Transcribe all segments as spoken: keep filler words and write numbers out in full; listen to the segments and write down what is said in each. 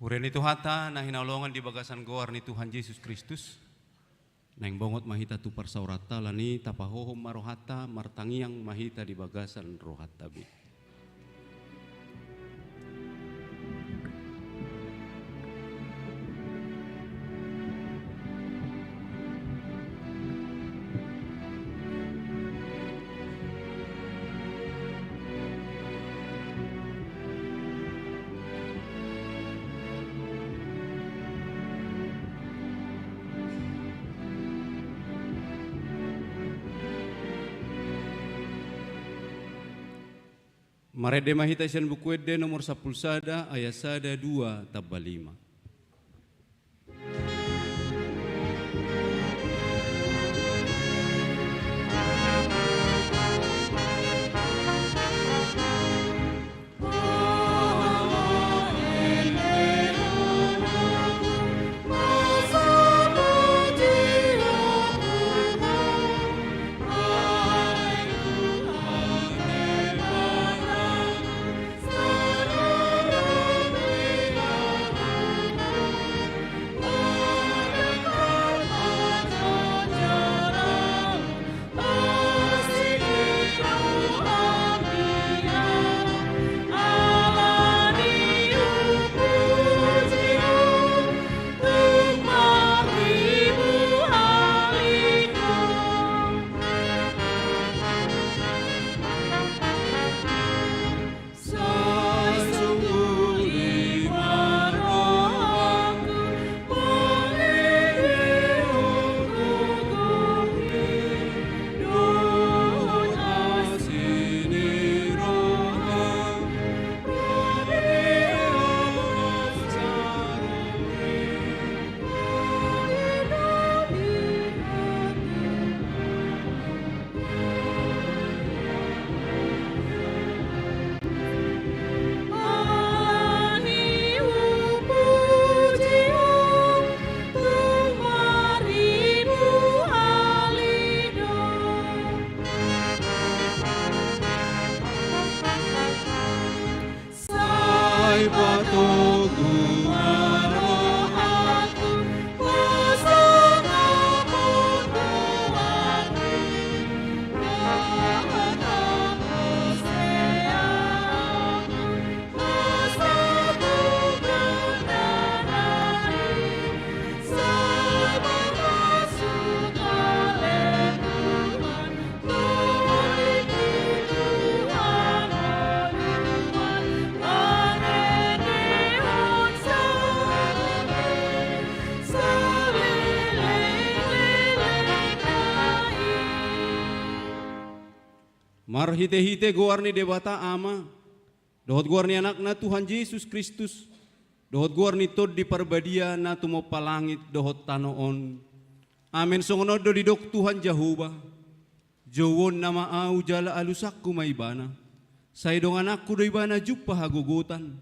Huria ni Tuhanta na hinaholongan di bagasan goar ni Tuhan Jesus Kristus, naeng bongot ma hita tu parsaoranta, alani tapahohom ma rohanta, martangiang ma hita di bagasan rohanta be. Marende ma hita sian Buku Ende nomor sampulu sada, ayat sada, dua, tamba lima. Sai patogu ma rohangku, pasangapon goarmu, dohot hamuseonku, pasangapon goarmu, sai pamasuk ale Tuhan. Marhitehite goar ni Debata Ama, dohot goar ni Anakna Tuhan Jesus Kristus, dohot goar ni Tondi Parbadia na tumompa langit dohot tano on. Amen. Songon on do didok Tuhan Jahowa: Jouonna ma Ahu jala alusanku ma Ibana. Sai dongananku do Ibana jumpa hagogotan.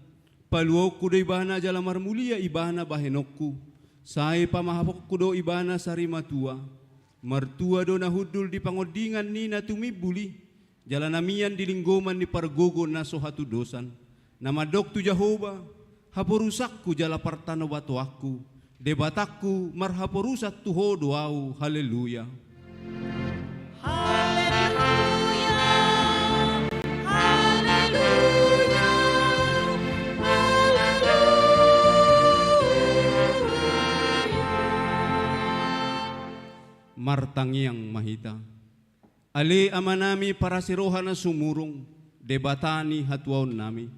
Paluaonku do Ibana jala marmulia Ibana bahenonku. Sai pamahaponku do Ibana sarimatua. Martua do na hundul di pangondingan ni na tumimbul i, jala na mian di linggoman ni pargogo na so hatundosan. Na mandok tu Jahowa, haporusanku jala partanobatoanku, Debatangku, marhaporusan tu Ho do ahu. Haleluya. Haleluya. Haleluya. Haleluya. Martangiang ma hita. Ale Amanami parasi roha na sumurung, Debata ni hatuaonnami.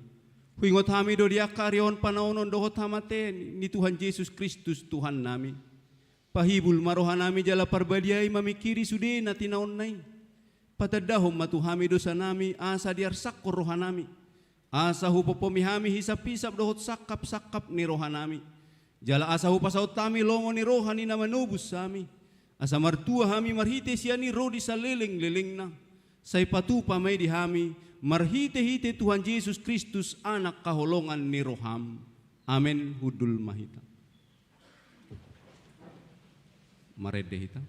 Huingot hami do di angka ari on panaonon dohot hamatean ni Tuhan Jesus Kristus Tuhannami. Pahibul ma rohanami jala parbadiai mamingkiri sude na tinaonna i. Patandahon ma tu hami dosanami asa diarsakkon rohanami. Asa hupompomi hami hisaphisap dohot sangkapsangkap ni rohanami. Jala asa hupasaut hami lomo ni roha ni na manobus hami. Asa martua hami marhite sian i ro di salelenglelengna. Sai patupa ma i di hami, marhitehite Tuhan Jesus Kristus, Anak haholongan ni roham. Amen. Hundul ma hita. Marende hita.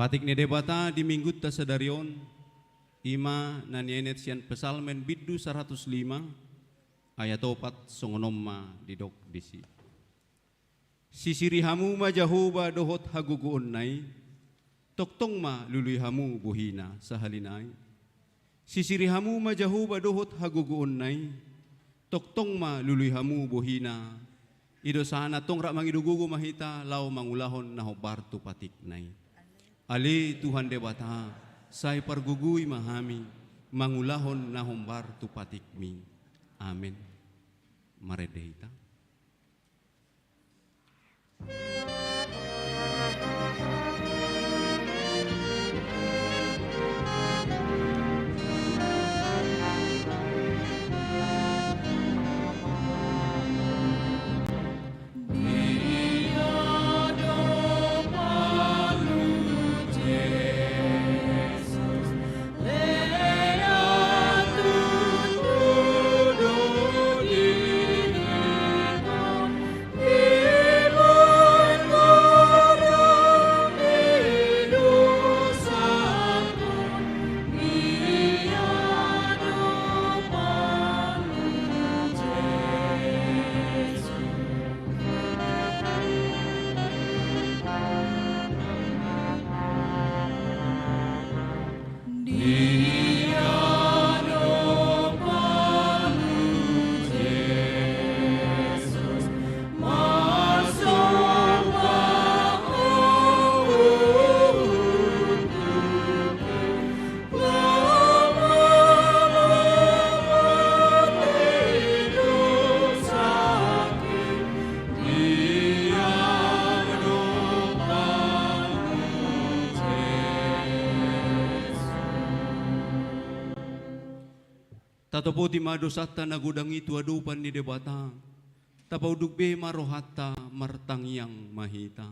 Patik ni Debata di Minggunta sadari on, i ma na nienet sian Psalmen bindu saratus lima, ayat opat, songon on ma didok disi. Sisiri hamu ma Jahowa dohot hagogoonna i, tongtong ma lului hamu bohina sahali nai. Sisiri hamu ma Jahowa dohot hagogoonna i, tongtong ma lului hamu bohina. I do sahat na tong rap mangido gogo ma hita laho mangulahon na hombar tu patikna i. Ale Tuhan Debata, sai pargogoi ma hami mangulahon na hombar tu patikmi. Amen. Marende hita. Tatopoti ma dosanta na godang i tu adopan ni Debata. Tapaunduk be ma rohanta, martangiang ma hita.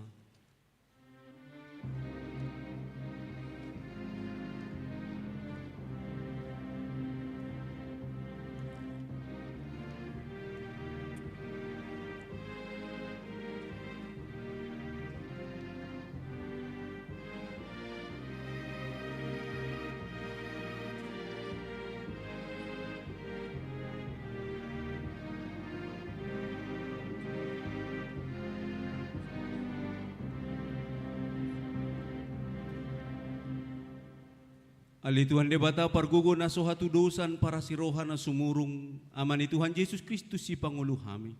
Ale Tuhan Debata, pargogo na so hatudosan, parasi roha na sumurung, Ama ni Tuhan Jesus Kristus, sipangolu hami.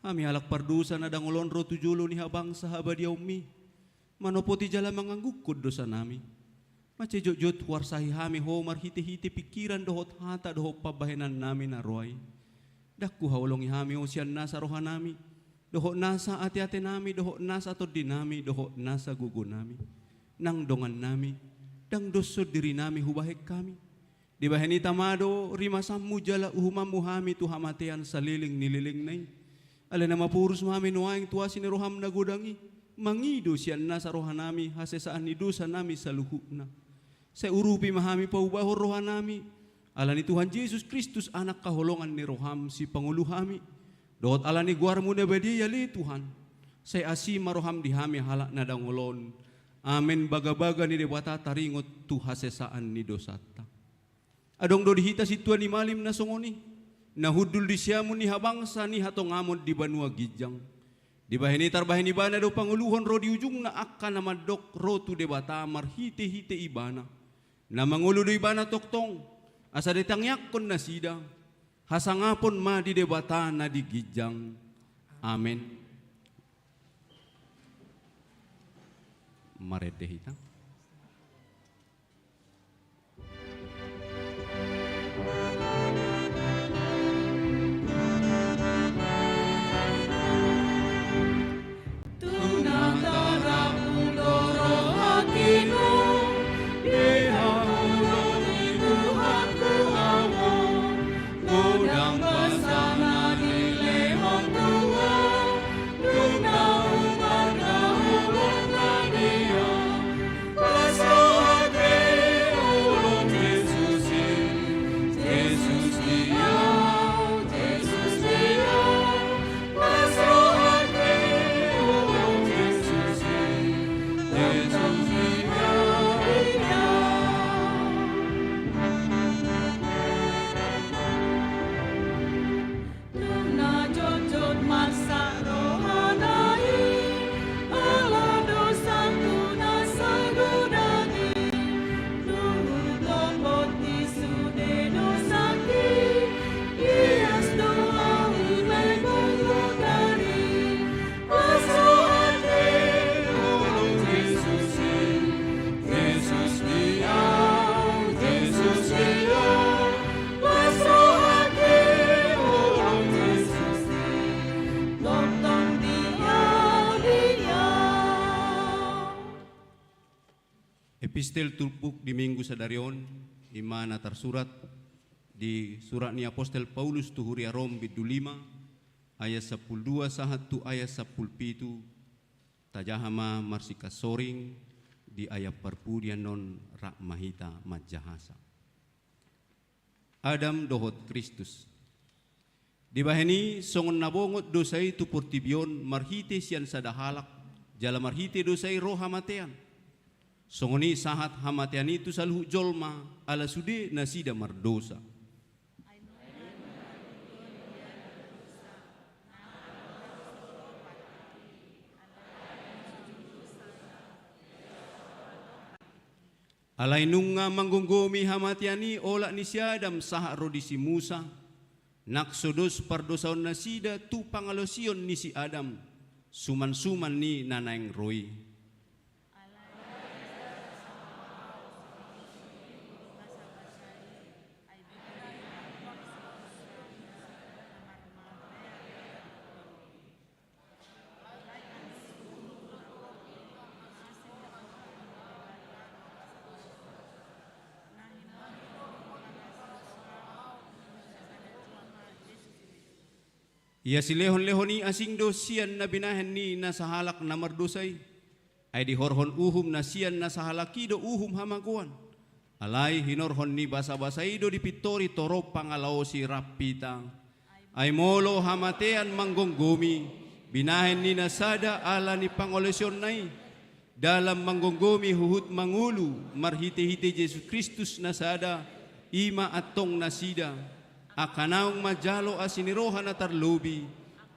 Hami halak pardosa na dangol on ro tu jolo ni habangsa habadiaonmi, manopoti jala manganggungkon dosanami. Mansai jotjot huarsahi hami Ho marhitehite pingkiran dohot hata dohot pambahenannami na roa i. Ndang huhaholongi hami Ho sian nasa rohanami, dohot nasa ateatenami, dohot nasa tondinami, dohot nasa gogonami. Nang dongannami, ndang doshon dirinami hubahen hami. Dibahen i tama do rimasanmu jala uhumanmu hami tu hamatean saleleng ni lelengna i. Alai na maporus ma hami nuaeng tu asi ni roham na godang i, mangido sian nasa rohanami hasesaan ni dosanami saluhutna. Sai urupi ma hami paubahon rohanami, ala ni Tuhan Jesus Kristus, Anak haholongan ni roham, sipangolu hami, dohot ala ni goarmu na badia i, ale Tuhan. Sai asi ma roham di hami halak na dangol on. Amen. Bagabaga ni Debata taringot tu hasesaan ni dosanta. Adong do di hita sintua ni malim na songon i, na hundul di siamun ni habangsa ni hatongamon di banua ginjang. Dibahen i tarbahen ibana do pangoluhon ro di ujungna angka na mandok ro tu Debata marhitehite ibana. Na mangolu do ibana tongtong, asa ditangiangkon nasida, hasangapon ma di Debata na di ginjang. Amen. Marende hita. Epistel turpuk di Minggu sadari on, i ma na tarsurat di surat ni Apostel Paulus tu huria Rom bindu lima, ayat sampulu dua sahat tu ayat sampulu pitu. Tajaha ma marsikansoring di ayat parpudi annon, rap ma hita manjahasa. Adam dohot Kristus. Dibahen i, songon na bongot dosa i tu portibi on marhite sian sada halak, jala marhite dosa i ro hamatean. Songon i sahat hamatean i tu saluhut jolma, ala sude nasida mardosa. Alai nunga manggomgomi hamatean i olat ni si Adam sahat ro di si Musa, nang so dos pardosaonnasida tu pangalaosion ni si Adam, sumansuman ni na naeng ro i. Ia silehonlehon i asing do sian na binahen ni na sahalak na mardosa i. Ai dihorhon uhum na sian na sahalak i do uhum hamagoan. Alai hinorhon ni basabasa i do dipintori torop pangalaosi rap hita. Ai molo hamatean manggomgomi binahen ni na sada ala ni pangalaosionna i, dalan manggomgomi huhut mangolu marhitehite Jesus Kristus na sada, i ma antong nasida, angka naung manjalo asi ni roha na tarlobi,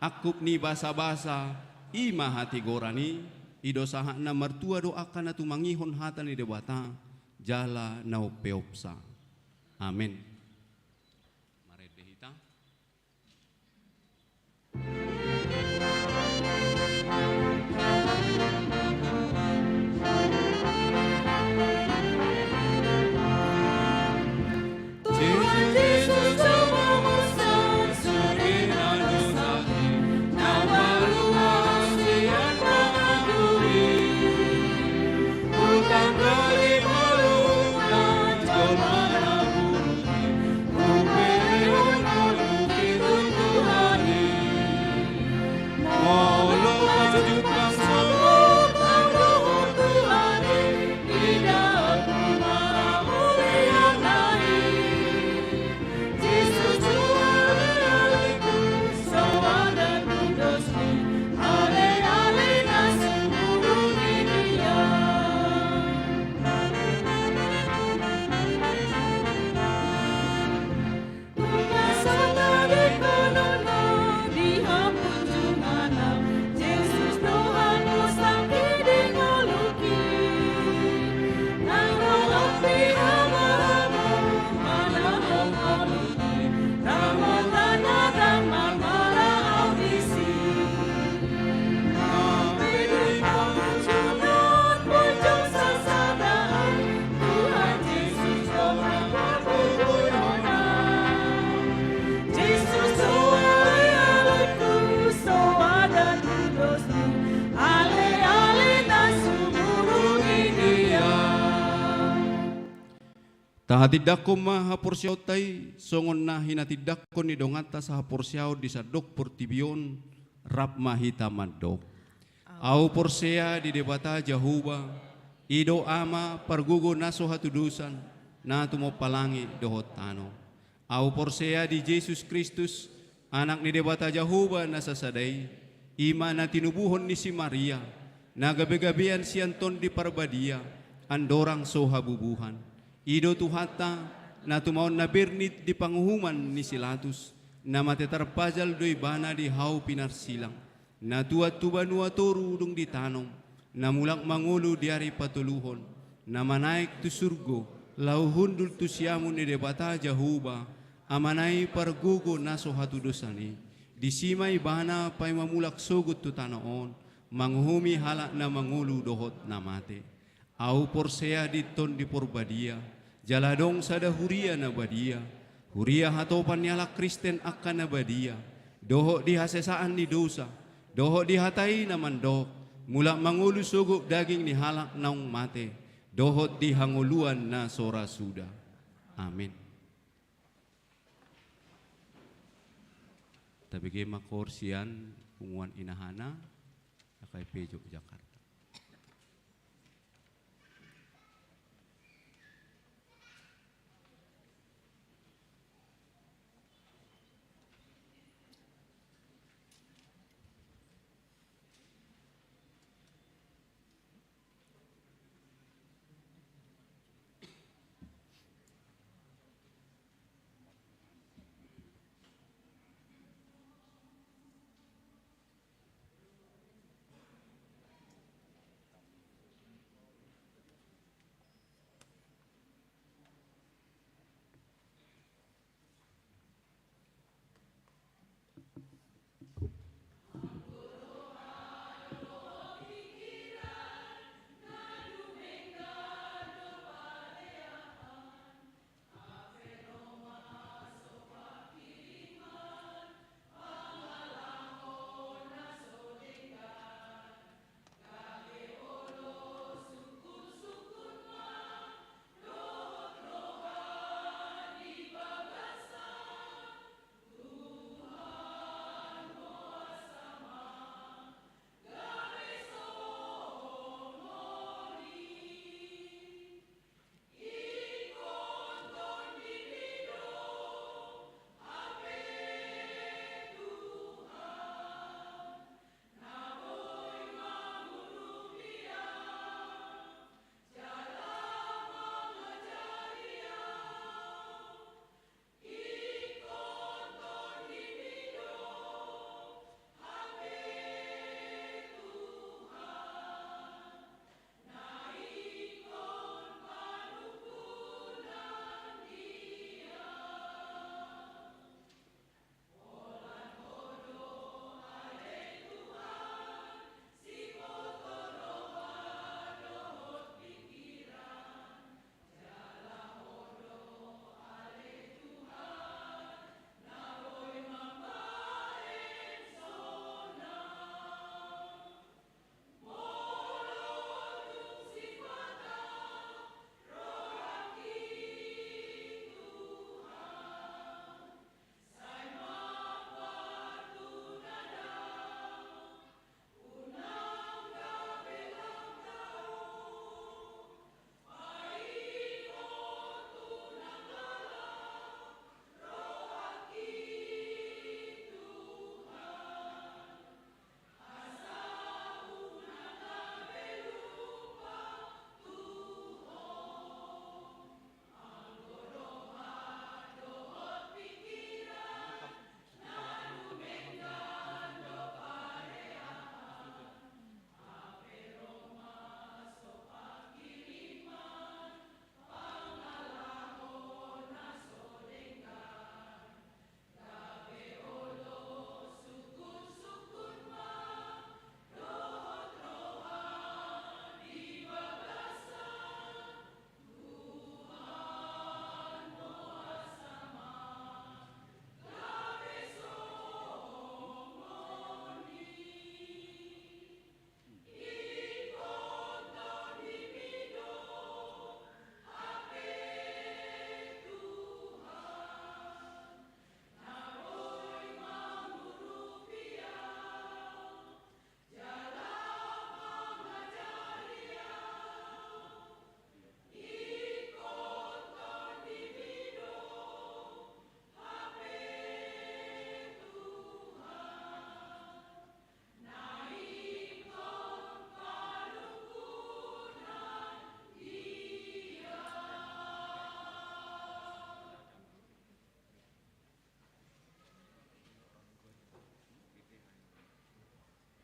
angkup ni basabasa, i ma hatigoran i. I do sahat na martua do angka na tumangihon hata ni Debata jala na umpeopsa. Amen. Marende hita. Tahatindangkon ma haporseaonta i, songon na hinatindangkon ni donganta sahaporseaon di sandok portibi on, rap ma hita mandok. Ahu porsea di Debata Jahowa, i do Ama pargogo na so hatudosan, na tumompa langit dohot tano. Ahu porsea di Jesus Kristus, Anak ni Debata Jahowa na sasada i, i ma na tinubuhon ni si Maria, na gabegabean sian Tondi Parbadia, andorang so habubuhan. I do Tuhanta, na tumaon na bernit di panguhuman ni si Latus, na mate tarpajal do Ibana di hau pinarsilang, na tuat tu banua toru dung ditanom, na mulak mangolu di ari patoluhon, na manaek tu surgo, laho hundul tu siamun ni Debata Jahowa, Amana i pargogo na so hatudosan i. Disi ma Ibana paima mulak sogot tu tano on, manguhumi halak na mangolu dohot na mate. Ahu porsea di Tondi Porbadia, jala adong sada huria na badia, huria hatopan ni halak Kristen angka na badia, dohot di hasesaan ni dosa, dohot di hata i na mandok, mulak mangolu sogot daging ni halak naung mate, dohot di hangoluan na so ra suda. Amen. Tabege ma koor sian punguan inahana, H K I P Jogjakarta.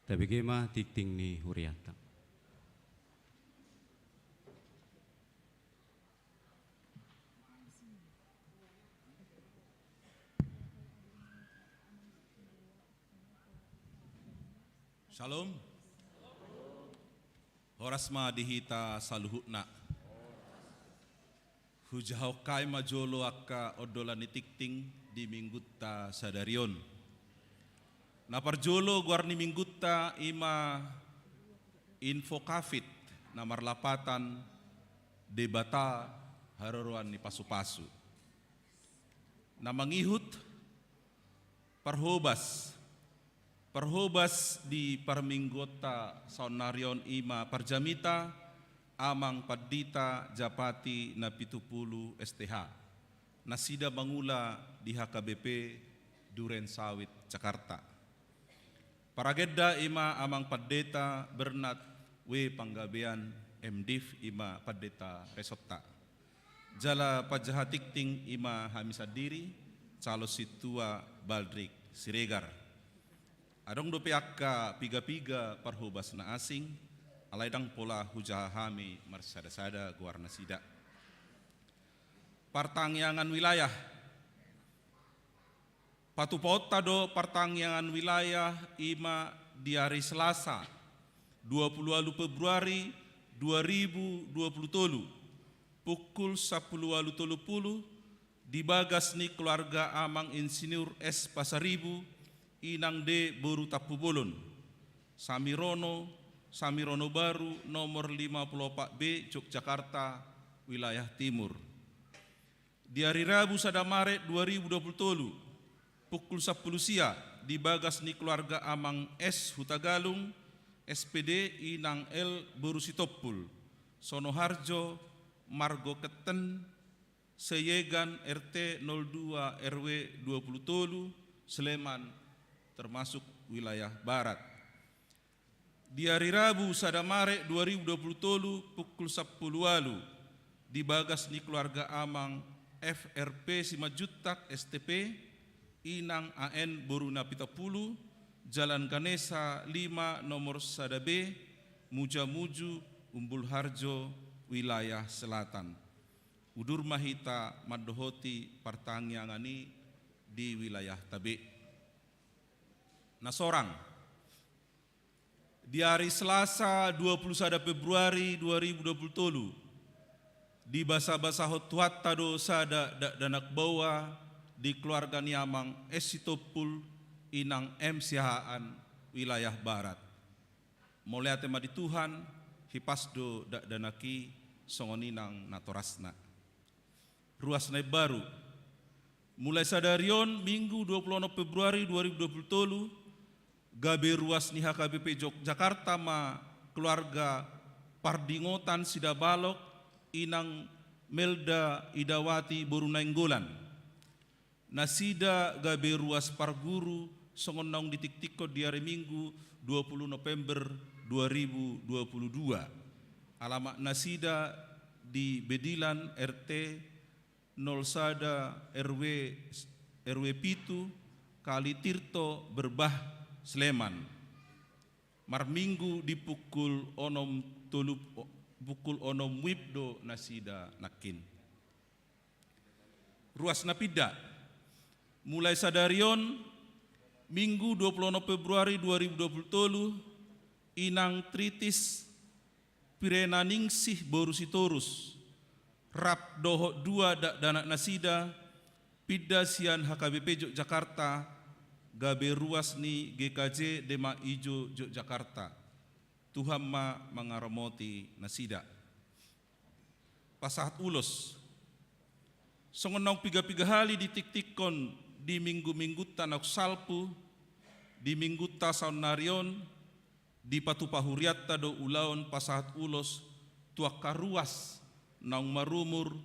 Tabege ma tingting ni hurianta. Syalom. Horas ma di hita saluhutna. Hujahahon hami ma jolo angka ondolan ni tingting di minggunta sadari on. Na parjolo goar ni minggunta i ma Info Covid na marlapatan Debata haroroan ni pasupasu. Na mangihut parhobas. Parhobas di parmingguonta saonnari on i ma parjamita, Amang Pandita Japati na pitu pulu S T H. Nasida mangula di H K B P Duren Sawit, Jakarta. Paragenda i ma Amang Pandita Bernard W Panggabean, M Div, i ma Pandita Resortta. Jala panjaha tingting i ma hami sandiri, calon sintua Baldrik Siregar. Adong dope angka piga-piga parhobas na asing, alai ndang pola hujaha hami marsada-sada goar nasida. Partangiangan wilayah. Patupaonta do partangiangan wilayah i ma di ari Selasa, dua pulu ualu Februari dua ribu dua pulu tolu, pukul sampulu ualu tolu pulu, di bagas ni keluarga Amang Insinyur S Pasaribu, Inang D boru Tampubolon, Samirono, Samirono Baru, nomor lima pulu opat B, Yogyakarta, wilayah timur. Di ari Rabu sada Maret dua ribu dua pulu tolu, pukul sampulu sia, di bagas ni keluarga Amang S Hutagalung, S P D, Inang L boru Sitompul, Sonoharjo, Margo Ketten, Seyegan, R T nol dua, R W dua pulu tolu, Sleman, termasuk wilayah barat. Di ari Rabu sada Maret dua ribu dua pulu tolu, pukul sampulu ualu, di bagas ni keluarga Amang F R P Simanjuntak, S T P, Inang A N boru Napitapulu, Jalan Ganesa lima, nomor sada B, Mujamuju, Umbul Harjo, wilayah selatan. Udur ma hita mandohoti partangiangan i di wilayahta be. Na sorang. Di ari Selasa dua pulu sada Februari dua ribu dua pulu tolu, dibasabasahon Tuhanta do sada dakdanak baoa di keluarga ni Amang S Sitompul, Inang M Siahaan, wilayah barat. Mauliate ma di Tuhan, hipas do dakdanak i, songon i nang natorasna. Ruas na imbaru. Mulai sadari on, Minggu dua pulu onom Februari dua ribu dua pulu tolu, gabe ruas ni H K B P Yogyakarta ma keluarga Pardingotan Sidabalok, Inang Melda Idawati boru Nainggolan. Nasida gabe ruas parguru songon naung ditiktikkon di ari Minggu dua pulu November dua ribu dua puluh dua. Alamat nasida di Bedilan, R T nol sada, R W, R W pitu, Kali Tirto, Berbah, Sleman. Marminggu di pukul onom tolu, pukul onom wib do nasida nangkin. Ruas na pinda. Mulai sadari on, Minggu dua pulu onom Februari dua ribu dua pulu tolu, Inang Tritis Pirenaningsih boru Sitorus, rap dohot dua dakdanak nasida, pinda sian H K B P Yogyakarta, gabe ruas ni G K J Demak Ijo Yogyakarta. Tuhan ma mangaramoti nasida. Pasahat ulos. Songon naung piga-piga hali ditiktikkon di minggu-minggunta naung salpu, di minggunta saonnari on, dipatupa hurianta do ulaon pasahat ulos tu angka ruas naung marumur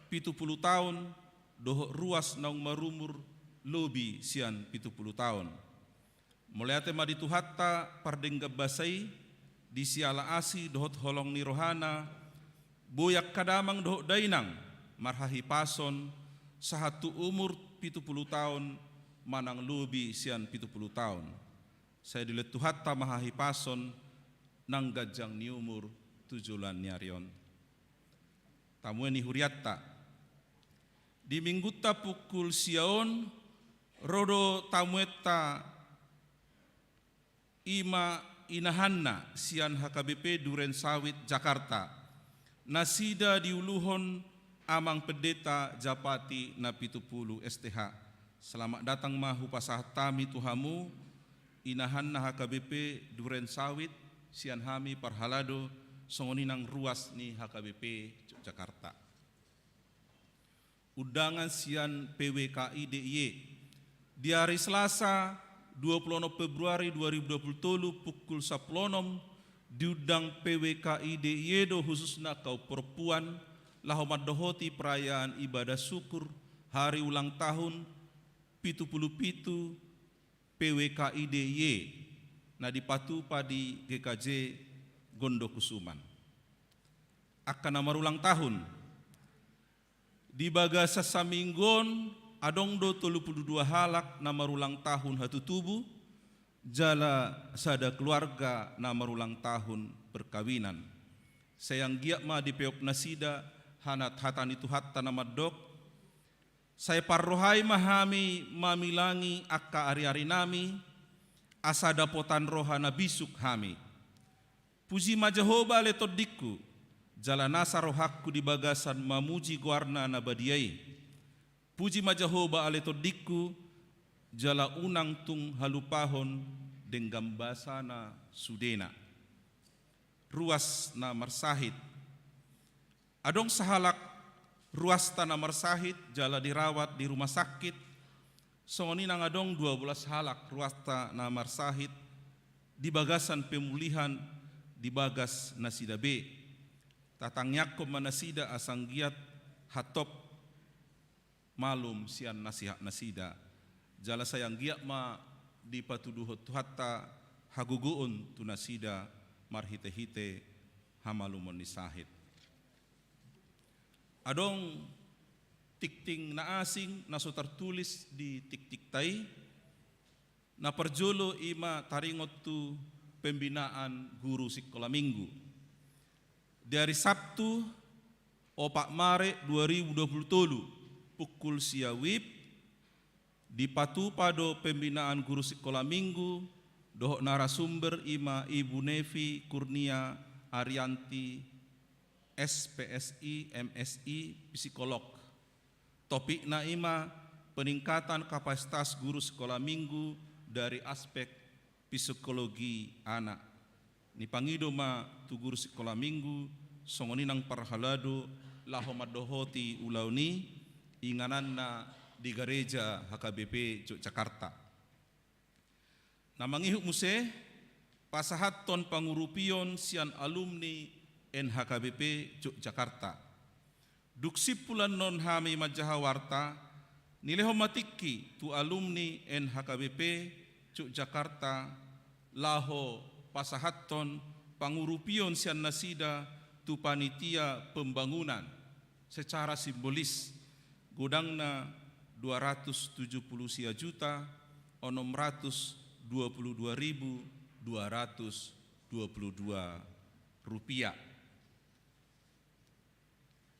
pitu pulu taon, dohot ruas naung marumur lobi sian pitu pulu taon. Mauliate ma di Tuhanta pardenggan basa i, di siala asi dohot holong ni rohana, boi angka damang dohot dainang marhahipason sahat tu umur pitu pulu taon manang lobi sian pitu pulu taon. Sai dilehon Tuhanta ma hahipason nang ganjang ni umur tu joloan ni ari on. Tamue ni hurianta. Di minggunta pukul sia on, ro do tamuenta i ma inahanna sian H K B P Duren Sawit, Jakarta. Nasida diuluhon Amang Pendeta Japati na pitu pulu S T H. Selamat datang ma hupasahat hami tu hamu, inahanna H K B P Duren Sawit, sian hami parhalado songon i nang ruas ni H K B P Jogjakarta. Undangan sian P W K I D I E. Di ari Selasa, dua puluh enam Februari dua ribu dua puluh tolu, pukul sampulu onom, diundang P W K I D I E do khususna kaum perempuan, laho mandohoti perayaan ibadah syukur hari ulang tahun pitu puluh pitu P W K I D I E, na dipatupa di G K J Gondokusuman. Angka na marulang tahun. Di bagasan saminggu on, adong do tolu puluh dua halak na marulang tahun hatutubu, jala sada keluarga na marulang tahun perkawinan. Sai anggiat ma dipeop nasida hata ni Tuhanta na mandok, sai parrohai ma hami mamilangi angka ariarinami, asa dapotan roha na bisuk hami. Puji ma Jahowa ale tondingku, jala nasa rohangku di bagasan mamuji goarna na badia i. Puji ma Jahowa ale tondingku, jala unang tung halupahon denggan basana sudena. Ruas na marsahit. Adong sahalak ruasta na marsahit jala dirawat di rumah sakit, songon i nang adong dua belas halak ruasta na marsahit di bagasan pemulihan di bagas nasida be. Tatangiangkon ma nasida asa anggiat hatop malum sian na sihat nasida. Jala sai anggiat ma dipatuduhon Tuhanta hagogoon tu nasida marhitehite hamalumon ni sahit. Adong tingting na asing na so tartulis di tingtingta i. Na parjolo i ma taringot tu pembinaan guru sikola minggu. Di ari Sabtu, opat Maret dua ribu dua puluh tolu, pukul sia WIB, dipatupa do pembinaan guru sikola minggu dohot narasumber i ma Ibu Nevi Kurnia Arianti, S P S I, M Si, psikolog. Topikna i ma peningkatan kapasitas guru sikola minggu dari aspek psikologi anak. Nipangido ma tu guru sikola minggu, songon i nang parhalado laho mandohoti ulaon i, ingananna di gareja H K B P Jogjakarta. Na mangihut muse, pasahathon pangurupion sian alumni N H K B P Jogjakarta. Dung simpul annon hami manjaha warta, nilehon ma tingki tu alumni N H K B P Jogjakarta laho pasahathon pangurupion sian nasida tu panitia pembangunan secara simbolis, godangna dua ratus tujuh puluh sia juta onom ratus dua puluh dua ribu dua ratus dua puluh dua rupiah.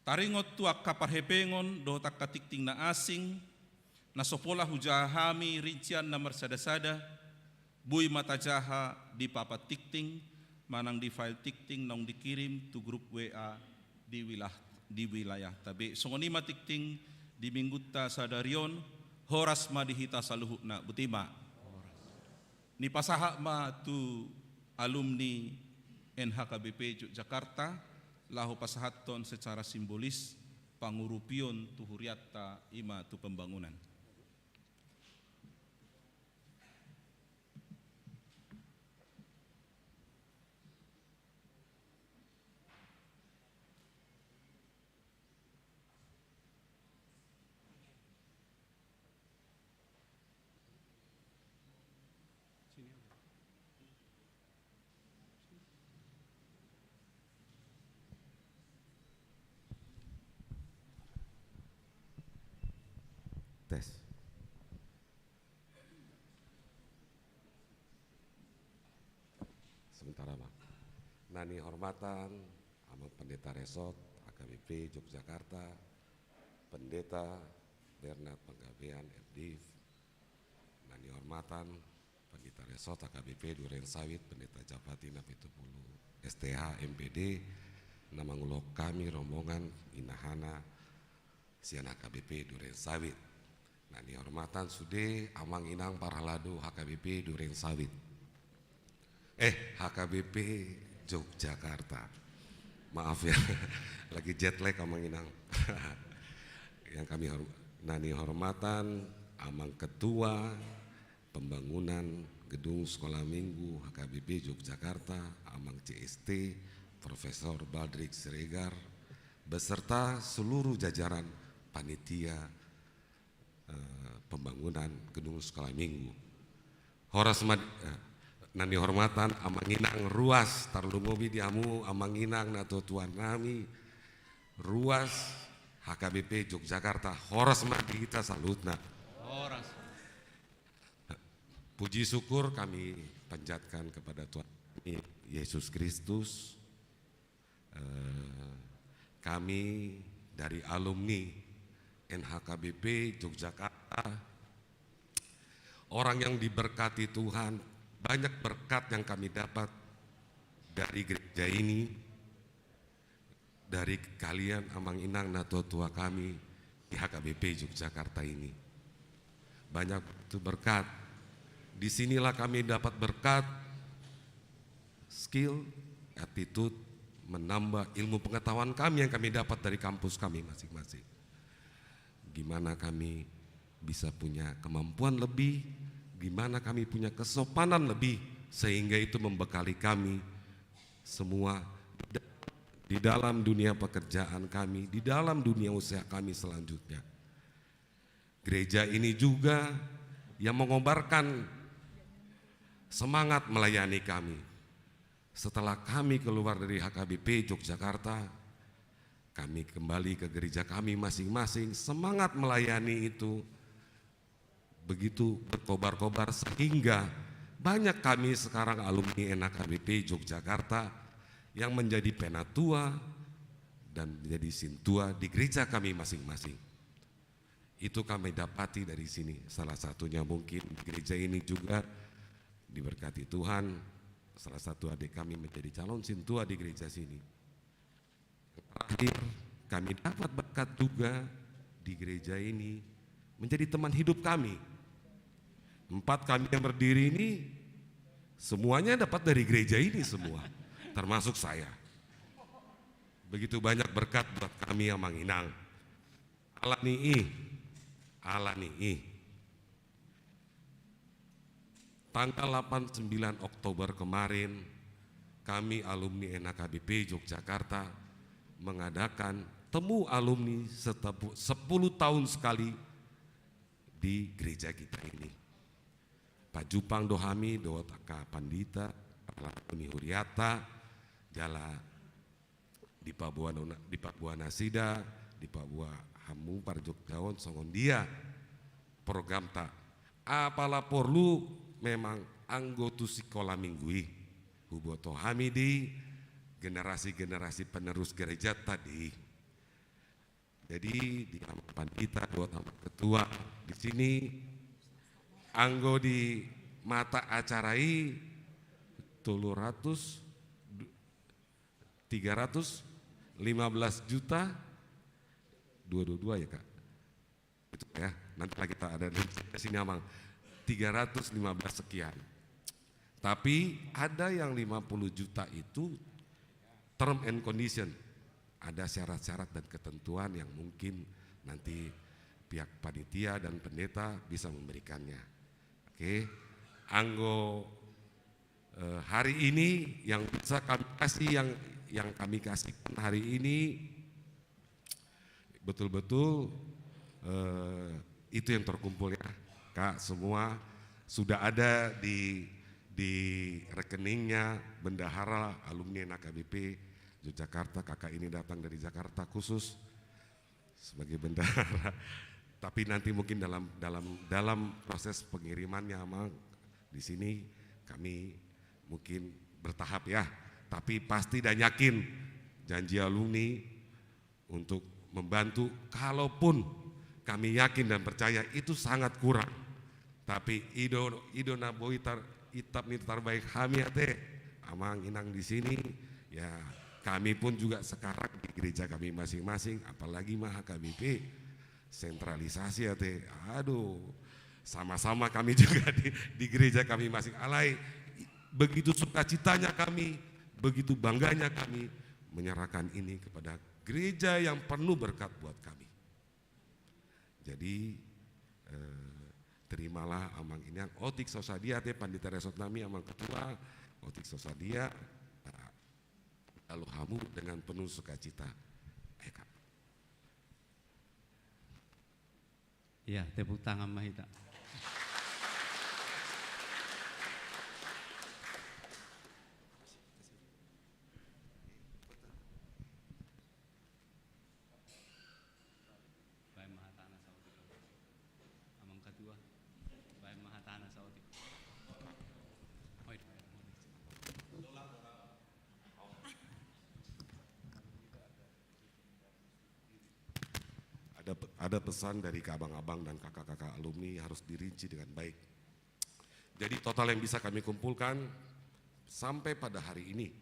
Taringot tu angka parhepengon dohot angka tingting na asing, na so pola hujaha hami rincian na marsada-sada, boi ma tajaha di papan tingting, manang di file tingting naung dikirim tu grup W A di wilah-, di wilayahta be. Songon i ma tingting di minggunta sadari on, horas ma di hita saluhutna, boti ma. Nipasahat ma tu alumni N H K B P Jogjakarta, laho pasahathon secara simbolis pangurupion tu hurianta i ma tu pembangunan. Tes. Sementara, Bang. Na nihormatan Amang Pendeta Resort H K B P Jogjakarta, Pendeta Bernard Panggabean, R Div. Na nihormatan Pendeta Resort H K B P Duren Sawit, Pendeta Japati na pitu pulu, S T H, M P D, na mangulohon hami rombongan inahana sian H K B P Duren Sawit. Na nihormatan sude amang inang parhalado H K B P Duren Sawit. Eh, H K B P Jogjakarta. Maaf ya, lagi jet lag Amang Inang. Yang kami horm-, na nihormatan Amang Ketua Pembangunan Gedung Sekolah Minggu H K B P Yogyakarta, Amang C S T Profesor Baldrik Siregar, beserta seluruh jajaran panitia, eh, pembangunan Gedung Sekolah Minggu. Horas ma-, eh, na nihormatan Amang Inang ruas, tarlumobi di hamu Amang Inang natua-tua nami, ruas H K B P Yogyakarta, horas ma di hita saluhutna. Horas. Puji syukur kami panjatkan kepada Tuhan kami, Yesus Kristus. Eh, kami dari alumni N H K B P Yogyakarta, orang yang diberkati Tuhan, banyak berkat yang kami dapat dari gereja ini, dari kalian Amang Inang natua-tua kami di H K B P Yogyakarta ini. Banyak itu berkat. Disinilah kami dapat berkat, skill, attitude, menambah ilmu pengetahuan kami yang kami dapat dari kampus kami masing-masing. Gimana kami bisa punya kemampuan lebih, gimana kami punya kesopanan lebih, sehingga itu membekali kami semua di dalam dunia pekerjaan kami, di dalam dunia usaha kami selanjutnya. Gereja ini juga yang mengobarkan semangat melayani kami. Setelah kami keluar dari H K B P Yogyakarta, kami kembali ke gereja kami masing-masing, semangat melayani itu begitu berkobar-kobar, sehingga banyak kami sekarang alumni N H K B P Yogyakarta yang menjadi penatua dan menjadi sintua di gereja kami masing-masing. Itu kami dapati dari sini. Salah satunya mungkin di gereja ini juga diberkati Tuhan, salah satu adik kami menjadi calon sintua di gereja sini. Yang terakhir, kami dapat berkat juga di gereja ini menjadi teman hidup kami. Empat kami yang berdiri ini semuanya dapat dari gereja ini semua, termasuk saya. Begitu banyak berkat buat kami, Amang Inang. Alani i, alani i. Tanggal delapan sembilan Oktober kemarin, kami alumni N H K B P Yogyakarta mengadakan temu alumni setepu-, sepuluh tahun sekali di gereja kita ini. Pajupang do hami dohot angka pandita, apalagi ni huriata, jala dipaboa na-, dipaboa nasida, dipaboa hamu parjongjaon songon dia programta. Apala porlu memang anggo tu sikola minggu i, huboto hami di generasi-generasi penerus gereja tadi. Jadi di Amang Pandita dohot Amang Ketua di sini, anggo di mata acara i tolu ratus, tiga ratus lima belas juta dua dua dua ya, Kak? Itu ya, nanti lagi kita ada di sini, Amang. Tiga ratus lima belas sekian. Tapi ada yang lima puluh juta itu term and condition. Ada syarat-syarat dan ketentuan yang mungkin nanti pihak panitia dan pendeta bisa memberikannya. Oke. Anggo Eh, hari ini yang bisa kami kasih, yang, yang kami kasihkan hari ini betul-betul, eh, itu yang terkumpul ya, Kak, semua sudah ada di, di rekeningnya bendahara alumni N H K B P Yogyakarta. Kakak ini datang dari Jakarta khusus sebagai bendahara. Tapi nanti mungkin dalam, dalam, dalam proses pengirimannya, Amang, di sini kami mungkin bertahap ya. Tapi pasti dan yakin janji alumni untuk membantu, kalaupun kami yakin dan percaya itu sangat kurang. Tapi i do, i do na boi tar-, itap ni tarbaik hami ate, Amang Inang di sini, ya kami pun juga sekarang di gereja kami masing-masing, apalagi ma H K B P, sentralisasi ate, aduh, sama-sama kami juga di, di gereja kami masing. Alai, i-, begitu sukacitanya kami, begitu bangganya kami menyerahkan ini kepada gereja yang penuh berkat buat kami. Jadi, eh, terimalah Amang Inang. Otik so sadia ate, Pandita Resort nami, Amang Ketua, otik so sadia, eh, lalu hamu dengan penuh sukacita. Eka. Iya, tepuk tangan ma hita. Baen ma hatana saotik. Amang Ketua, baen ma hatana saotik. Oi. Ada pe-, ada pesan dari ke abang-abang dan kakak-kakak alumni harus dirinci dengan baik. Jadi total yang bisa kami kumpulkan sampai pada hari ini,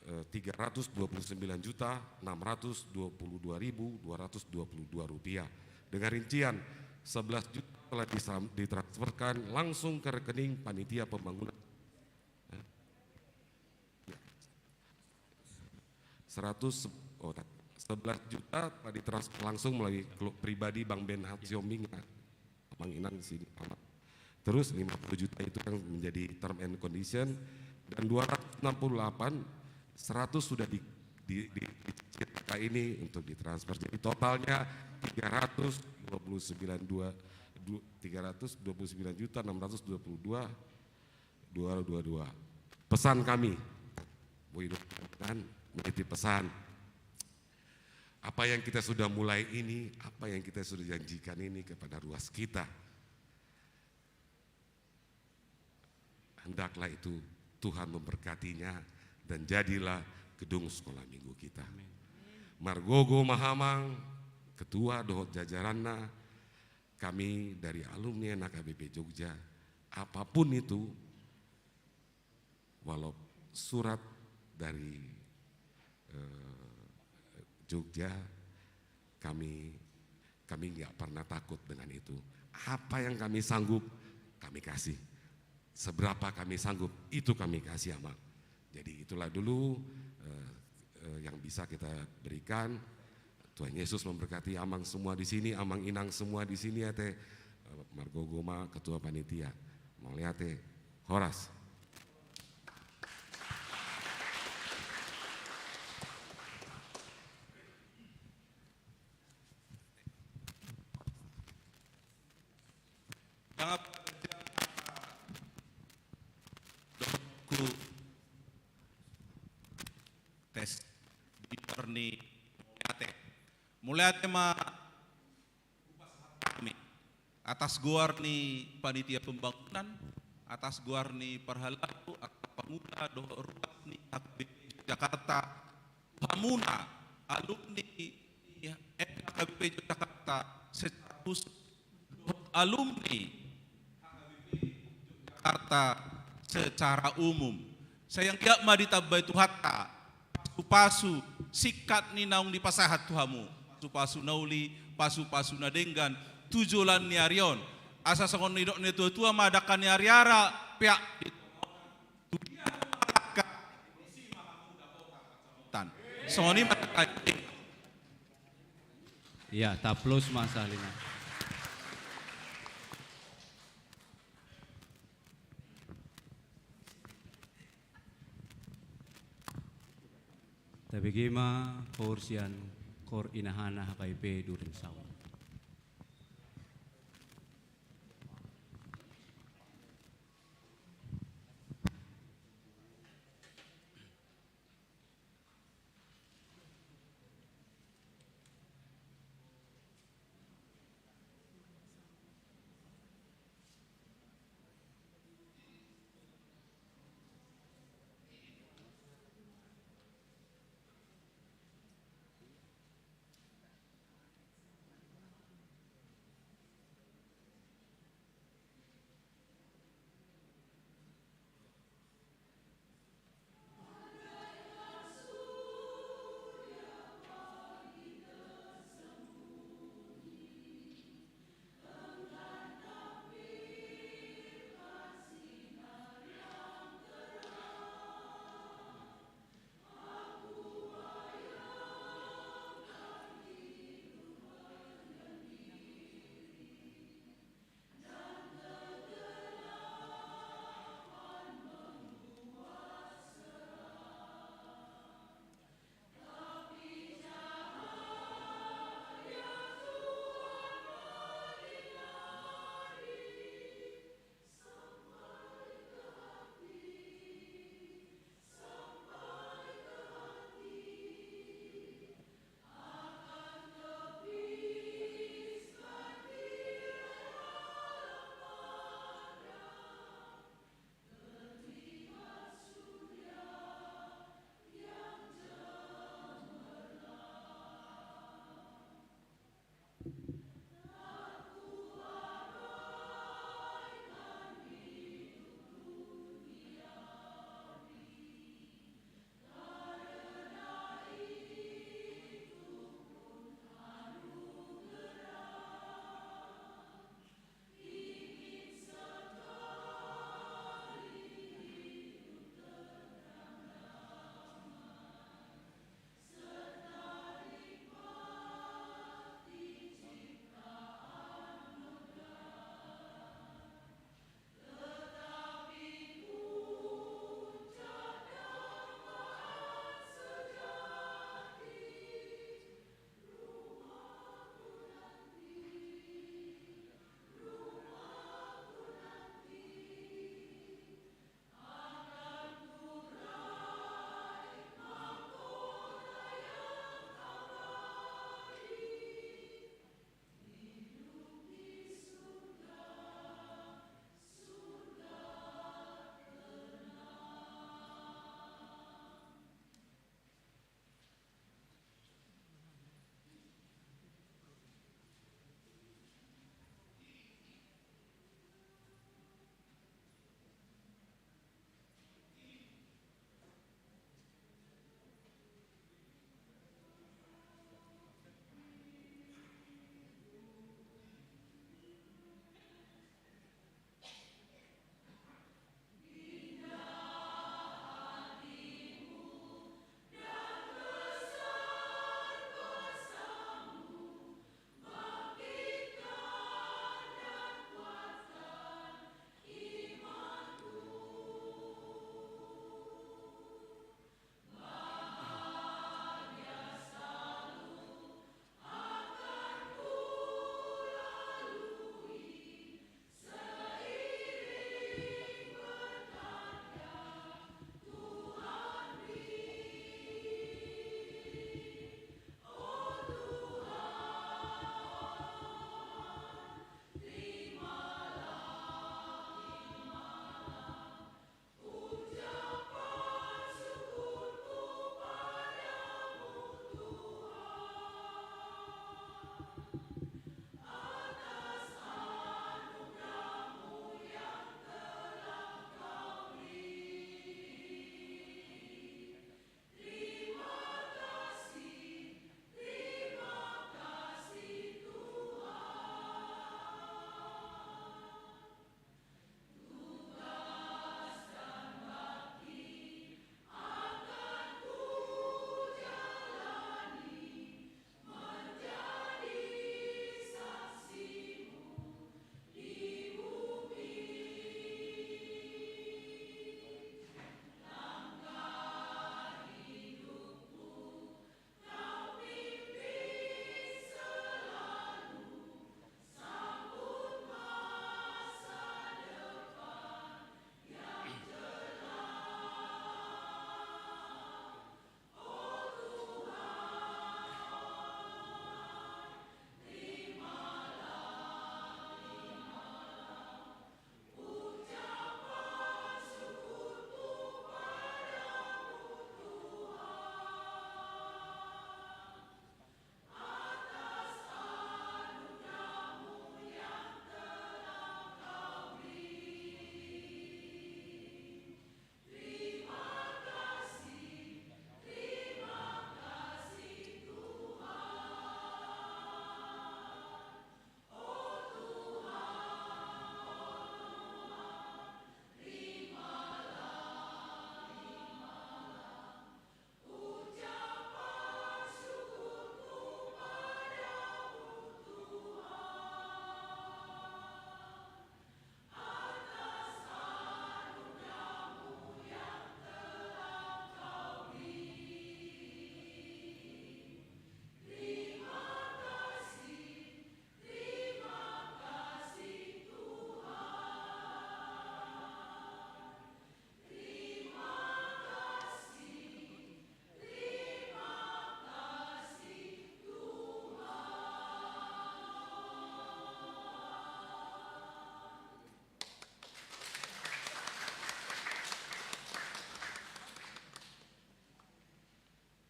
eh, tiga ratus dua puluh sembilan juta enam ratus dua puluh dua ribu dua ratus dua puluh dua rupiah. Dengan rincian sebelas juta telah disam-, ditransferkan langsung ke rekening panitia pembangunan. Seratus, oh, ta-, sebelas juta telah ditransfer langsung melalui kelu-, pribadi Bang Benhard Sihombing, ya. Bang Inang di sini, Amang. Terus lima puluh juta itu yang menjadi term and condition, dan dua ratus enam puluh delapan, seratus sudah di, di, di, dicicil K K I ini untuk ditransfer. Jadi totalnya tiga ratus dua puluh sembilan dua, du-, tiga ratus dua puluh sembilan juta enam ratus dua puluh dua dua dua dua. Pesan kami, Bu Ido, dan menitip pesan. Apa yang kita sudah mulai ini, apa yang kita sudah janjikan ini kepada ruas kita, hendaklah itu Tuhan memberkatinya dan jadilah gedung sekolah minggu kita. Amin. Margogo ma Amang, ketua dohot jajaranna, kami dari alumni N H K B P Jogja, apapun itu, walau surat dari, eh, Jogja, kami, kami nggak pernah takut dengan itu. Apa yang kami sanggup, kami kasih. Seberapa kami sanggup, itu kami kasih, Amang. Jadi itulah dulu, eh, eh, yang bisa kita berikan. Tuhan Yesus memberkati Amang semua di sini, Amang Inang semua di sini, ate. Eh, margogo ma ketua panitia. Mauliate. Horas. Dohot tes di luar ni mauliate. Mauliate ma atas goar ni panitia pembangunan, atas goar ni parhalado, angka pangula dohot ruas ni H K B P Jakarta, hamuna alumni N H K B P Jakarta secara khusus, alumni Jakarta secara umum. Sai anggiat ma ditambai Tuhanta pasu-pasu singkat ni naung dipasahat tu hamu, pasu-pasu na uli, pasu-pasu na denggan tu joloan ni ari on. Asa songon nidok ni natua-tua ma, dangka ni ari ara, peak di Tan. Songon i ma. Iya, taplos ma sahali nai. Tabege ma koor sian koor inahana H K B P Duren Sawah.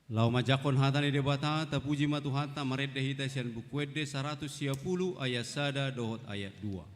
Laho manjangkon hata ni Debata, tapuji ma Tuhanta, marende hita sian Buku Ende saratus sia pulu ayat sada dohot ayat dua.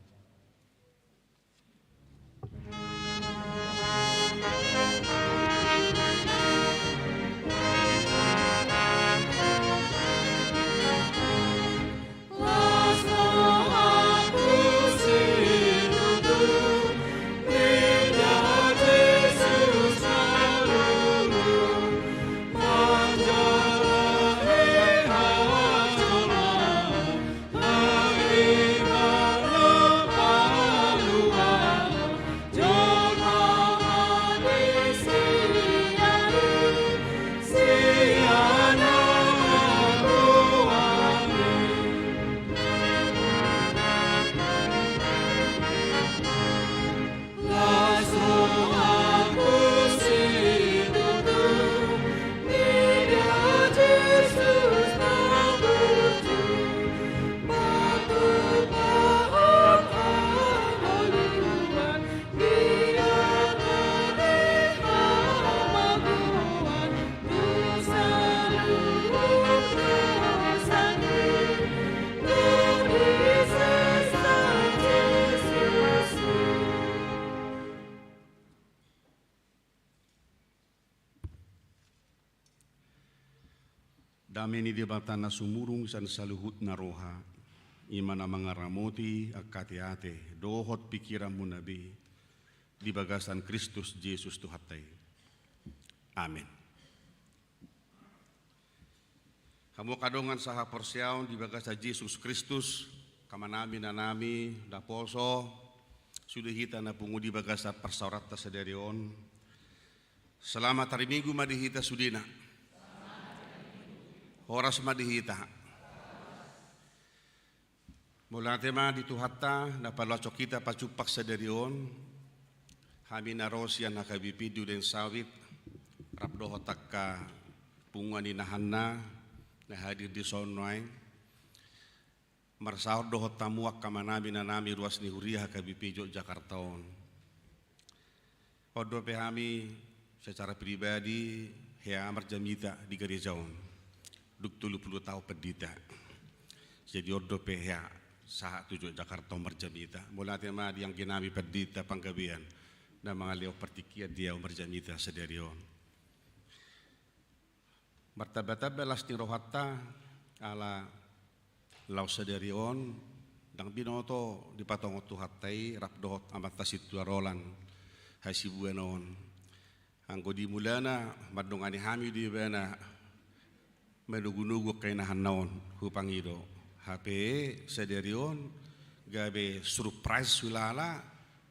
Dame ni Debata na sumurung sian saluhutna roha, i ma na mangaramoti angka ateate dohot pingkiranmuna be di bagasan Kristus Jesus Tuhanta i. Amen. Hamu angka dongan sahaporseaon di bagasan Jesus Kristus, angka amanami, inanami, naposo, sude hita na pungu di bagasan parsaoranta sadari on. Selamat hari Minggu ma di hita sudena. Horas ma di hita. Mauliate ma di Tuhanta na paluashon hita pajumpang sadari on. Hami na ro sian H K B P Duren Sawit, rap dohot angka punguan inahanna na hadir dison nuaeng. Marsaor dohot hamu angka amanami, inanami, ruas ni huria H K B P Jogjakarta on. On dope hami secara pribadi hea marjamita di gareja on. Dung tolu pulu taon pandita. Jadi on dope hea sahat tu Jogjakarta on marjamita. Mauliate ma di angginami Pandita Panggabean na mangalehon partingkian di ahu marjamita sadari on. Martambatamba las ni rohanta ala laos sadari on ndang binoto dipatongon Tuhanta i rap dohot Amanta Sintua Roland hasibuan on. Anggo di mulana mandongani hami do ibana manogunogu angka inahanna on, hupangido. Hape sadari on gabe surprise hulala,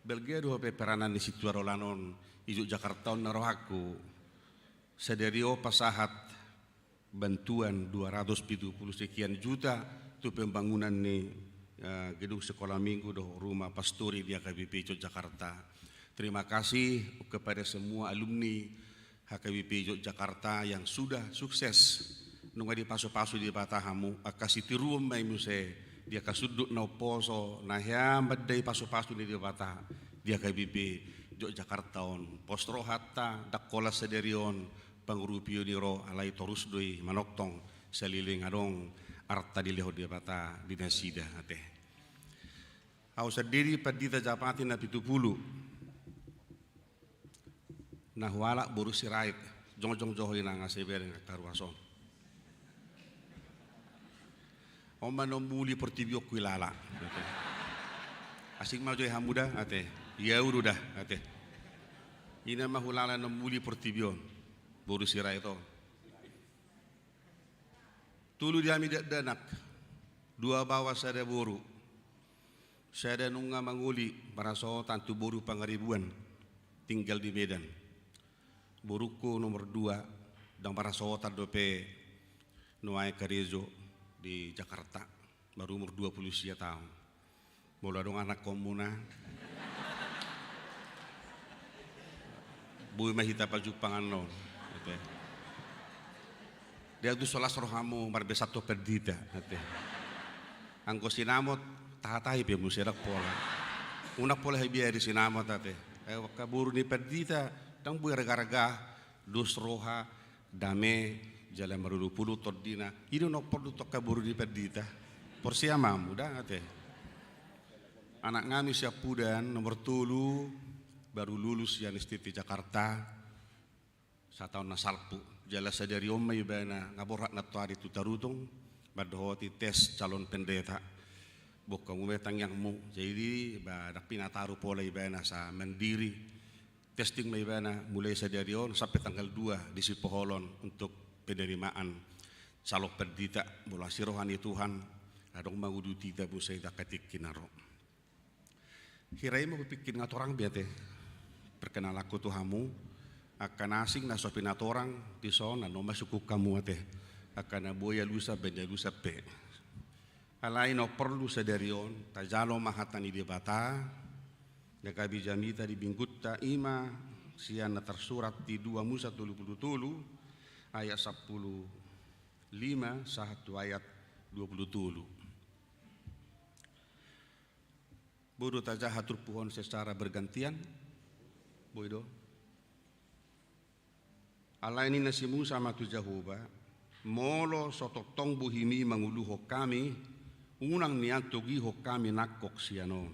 balga do hape peranan ni Sintua Roland on i Jogjakarta on na rohangku. Sadari on pasahat bantuan dua ratus pitu pulu sekian juta tu pembangunan ni, eh, gedung sekolah minggu dohot rumah pastori di H K B P Jogjakarta. Terima kasih kepada semua alumni H K B P Jogjakarta yang sudah sukses. Nunga dipasupasu Debata hamu, angka sitiruon ma i muse di angka sundut na umposo na hea mandai pasupasu ni Debata di H K B P Jogjakarta on. Pos rohanta, ndang holan sadari on pangurupion i ro, alai torus do i manongtong saleleng adong arta dilehon Debata di nasida ate. Ahu sandiri pandita Japati na pitu pulu. Na hualap boru Sirait, jongjong jo ho inang asa ibereng angka ruas on. On ma na umuli portibi on huilala ate. Asing ma jo i hamu da ate. Ia uru da ate. Ina ma hulala na umuli portibi on. Boru Sirait on. Tolu di hami dakdanak, dua baoa sada boru. Sada nunga mangoli marhasohotan tu boru Pangaribuan, tinggal di Medan. Borungku nomor dua, ndang marhasohotan dope nuaeng karejo di Jakarta, marumur dua pulu sia taon. Molo adong anakkonmuna, boi ma hita pajumpang annon ate. Dia tu so las rohamu marbesanto pandita ate. Anggo sinamot, tahatahi pe muse, ndang pola. Unang pola habiari sinamot ate. Ayo angka boru ni pandita, ndang boi argarga, dos roha, dame, Jala marulu-pulu tondina, i do na porlu tongka boru ni pandita. Porsea ma hamu da ate. Anak nami siampudan nomor tolu, baru lulus sian S T T Jakarta, sataon na salpu. Jala sadari on ma ibana nga borhat nantoari tu Tarutung, mandohoti tes calon pendeta. Bongka hamu ma tangiangmu. Jadi ba ndang pinataru pola ibana asa mandiri. Testing ma ibana mulai sadari on sampe tanggal dua di Sipoholon untuk penerimaan calon pandita. Molo asi roha ni Tuhan, adong ma uduti tabu sai angka tingki na ro. Hira i ma hupikir nga torang be ate. Perkenalanku tu hamu, angka na asing na so pinatorang dison, annon ma sungkun hamu ate. Angka na boi alusan baen alusan pe. Alai na porlu sadari on, tajalo ma hata ni Debata, na gabe jamita di minggunta, i ma sian na tarsurat di dua Musa tolu pulu tolu, ayat sampulu lima sahat tu ayat dua pulu tolu. Boi do tajaha turpuk on secara bergantian? Boi do. Alai ninna si Musa ma tu Jahowa, molo so tongtong bohim i manguluhon hami, unang nian togihon hami nangkok sian on.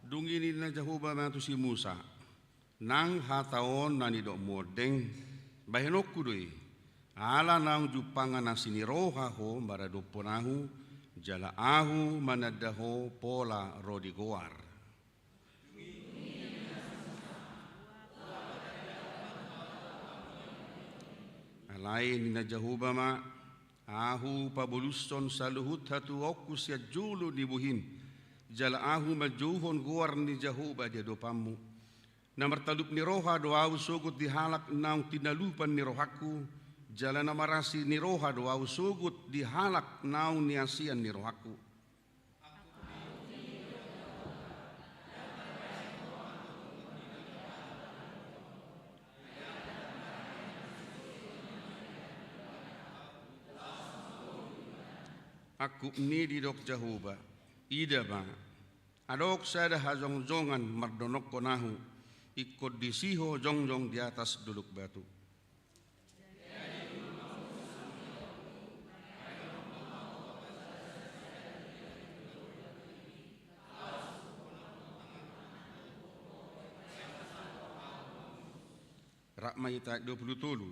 Dung i ninna Jahowa ma tu si Musa, nang hata on na nidokmu on deng, bahenonku do i, ala naung jumpang na asi ni roha ho maradophon ahu, jala ahu mananda ho pola ro di goar. Alai ninna Jahowa ma, ahu pabolushon saluhut hatuaonku sian jolo ni bohim, jala ahu manjouhon goar ni Jahowa di adopanmu. Na martalup ni roha do ahu sogot di halak naung tinalupan ni rohangku, jala na marasi ni roha do ahu sogot di halak naung niasian ni rohangku. Angkup ni didok Jahowa, ida ma, adong sada hajongjongan mardonokkon ahu, ingkon disi ho jongjong di atas dolok batu. Rap ma hita dua pulu tolu.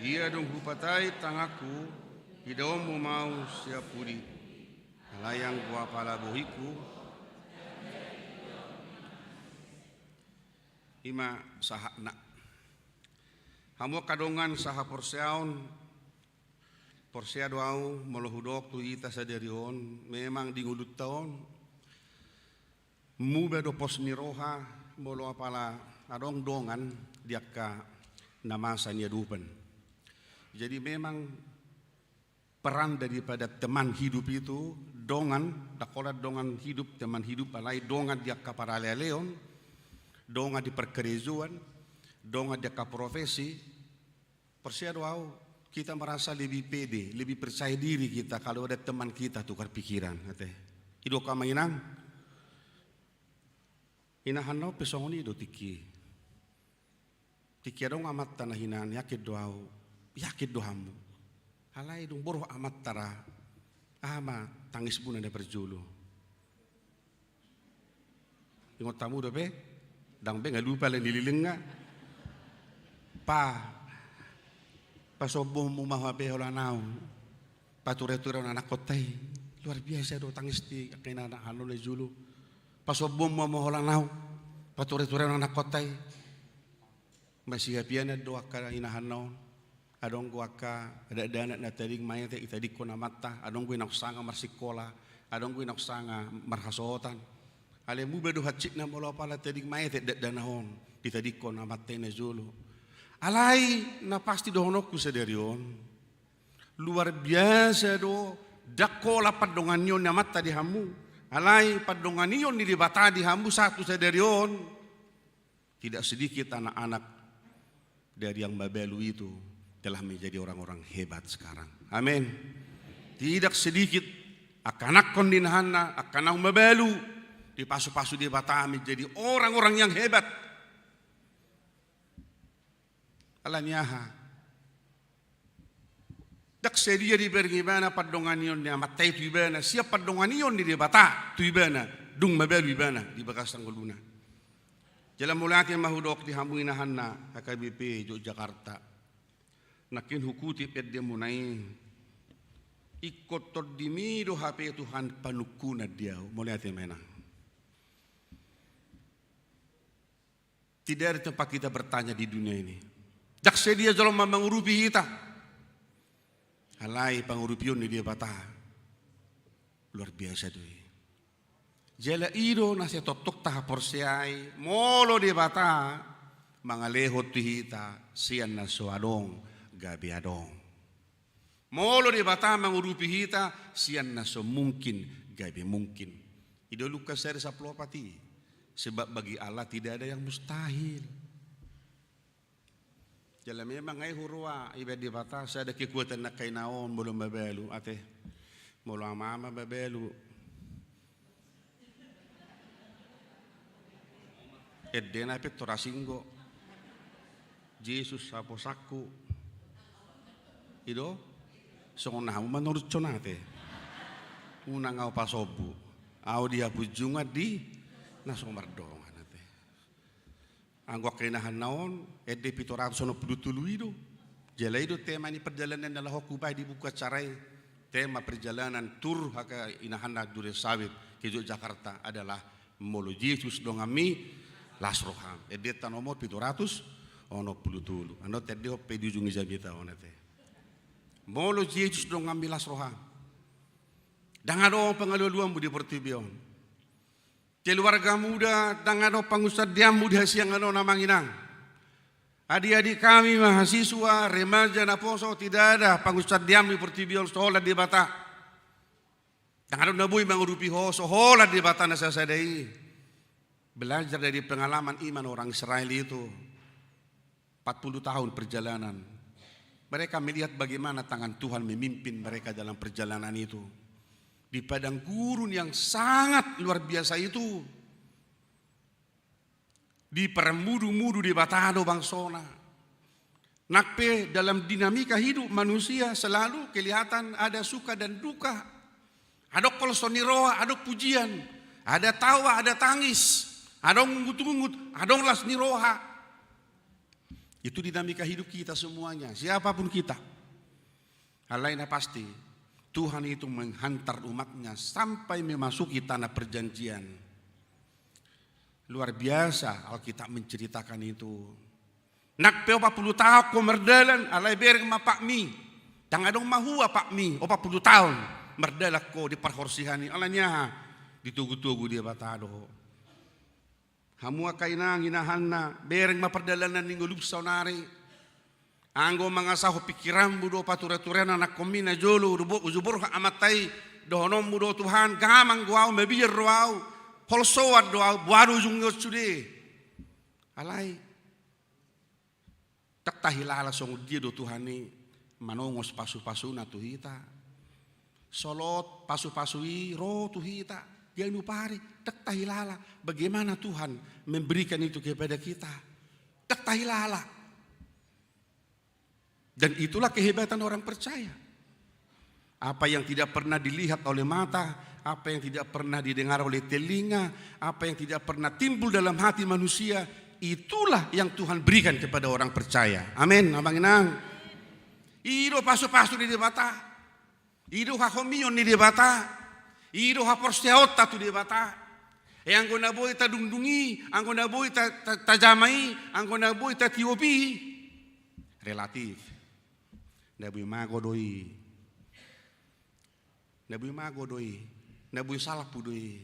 Ia dung hupatait tanganku, idaonmu ma ahu sian pudi. Alai anggo apala bohingku, i ma sahatna. Hamu angka dongan sahaporseaon, porsea do ahu molo hudok tu hita sadari on, memang di ngolunta on muba do pos ni roha molo apala adong dongan di angka na masa ni adopan. Jadi memang peran daripada teman hidup itu, dongan, ndang holan dongan hidup, teman hidup, alai dongan di angka paralealeon, dongan di parkarejoan, dongan di angka profesi. Porsea do ahu, kita merasa lebih pede, lebih percaya diri kita kalau ada teman kita tukar pikiran, ate. Didok hamu ma inang. Inahan na on pe songon i do tingki. Tingki adong amanta na hinan, yakin do ahu, yakin do hamu. Alai dung borhat amanta ra, aha ma tangismuna na parjolo? Ingot hamu dope, ndang be nga lupa alai nililingna. Pa, pasombonmu ma hape holan ahu, patureturehon anakkonta i. Luar biasa do tangis ni angka inahan on na jolo. Pasombonmu ma holan ahu, patureturehon anakkonta i. Masihapianan do angka inahan on. Adong do angka dakdanak na tading maetek ditadingkon amanta, adong do i naung sanga marsingkola, adong do i naung sanga marhasohotan. Alai muba do hansitna molo apala tading maetek dakdanak on ditadingkon amanta i na jolo. Alai na pasti dohononku sadari on, luar biasa do, ndang holan pandonganion ni amanta di hamu, Alai pandonganion ni Debata di hamu sahat tu sadari on, tidak sedikit anak-anak dari yang mabalu itu telah menjadi orang-orang hebat sekarang. Amin. Tidak sedikit angka anakkon ni inanna, angka na mabalu, dipasupasu Debata menjadi orang-orang yang hebat. Alani aha? Ndang sadia dibereng ibana pandonganion ni amanta i tu ibana, sian pandonganion ni Debata tu ibana, dung mabalu ibana di bagasan ngoluna. Jala mauliate ma hudok di hamu inanna H K B P Jogjakarta. Nangkin hukutip endemuna i, ingkon tondimi do hape Tuhan panungkunan di ahu. Mauliate ma inang. Tidak ada tempat kita bertanya di dunia ini. Ndang sadia jolma mangurupi hita. Alai pangurupion ni Debata luar biasa do i. Jala i do na sai tongtong tahaporseai, molo Debata mangalehon tu hita sian na so adong gabe adong. Molo Debata mangurupi hita sian na so mungkin gabe mungkin. I do Lukas sada sampulu opat i. Sebab bagi Allah tidak ada yang mustahil. Jala memang ai huroha iba Debata sada kekuatan nangkaningan on molo mabalu, ate. Molo amama mabalu. Endena pe Tora Singgo. Jesus haposanku. I do? Songon na hamu manurutson ate. Unang ahu pasombu. Ahu di hapunjungan di na so mardongan ate. Anggo angka inahanna on, ende pitu ratus onom pulu tolu i do. Jala i do tema ni perjalanan na laho hubahen di buku acara i. Tema perjalanan tur angka inahanna Durensawit ke Yogyakarta adalah molo Jesus donganmi las roham. Endenta nomor pitu ratus onom pulu tolu. Annon tendehon pe di ujung ni jamita on ate. Molo Jesus donganmi las roham. Ndang adong pangalualuanmu di portibi on. Keluarga muda, ndang adong pangunsandeanmu di hasiangan on amang inang. Adik-adik kami mahasiswa, remaja, naposo, tidak ada pangunsandeanmu di portibi on so holan Debata. Ndang adong na boi mangurupi ho so holan Debata na sasada i. Belajar dari pengalaman iman orang Israel itu. Empat puluh tahun perjalanan. Mereka melihat bagaimana tangan Tuhan memimpin mereka dalam perjalanan itu. Di padang gurun yang sangat luar biasa itu, diparmudu-mudu Debata do bangsona. Nang pe dalam dinamika hidup manusia selalu kelihatan ada suka dan duka. Adong holso ni roha, adong pujian, ada tawa, ada tangis, adong ungut-ungut, adong las ni roha. Itu dinamika hidup kita semuanya, siapapun kita. Alai na pasti, Tuhan itu menghantar umatnya sampai memasuki tanah perjanjian. Luar biasa Alkitab menceritakan itu. Nang pe opat pulu taon ho mardalan, alai bereng ma patmi. Ndang adong mahua patmi, opat pulu taon mardalan ho di parhorsihan i, alani aha? Ditogu-togu Debata do ho. Hamu angka inang, inahanna, bereng ma pardalanan ni ngolum saonari. Anggo mangasahon pingkiranmu do pature-turean anakkonmi najolo, uju borhat amanta i, dohononmu do Tuhan, gamang do ahu, mabiar do ahu, holsoan do ahu, boha do ujungna on sude. Alai ndang tahilala songon dia do Tuhan i manongos pasu-pasuna tu hita. Solot pasu-pasu i ro tu hita ganup ari, ndang tahilala bagaimana Tuhan memberikan itu kepada kita. Ndang tahilala. Dan itulah kehebatan orang percaya. Apa yang tidak pernah dilihat oleh mata, apa yang tidak pernah didengar oleh telinga, apa yang tidak pernah timbul dalam hati manusia, itulah yang Tuhan berikan kepada orang percaya. Amin, amang inang. I do pasu-pasu ni Debata. I do hahomion ni Debata. I do haporseaonta tu Debata. E, anggo na boi tadungdung i, anggo na boi ta-, ta-, tajama i, anggo na boi tatiop i, relatif. Na boi mago do i. Na boi mago do i. Na boi salpu do i.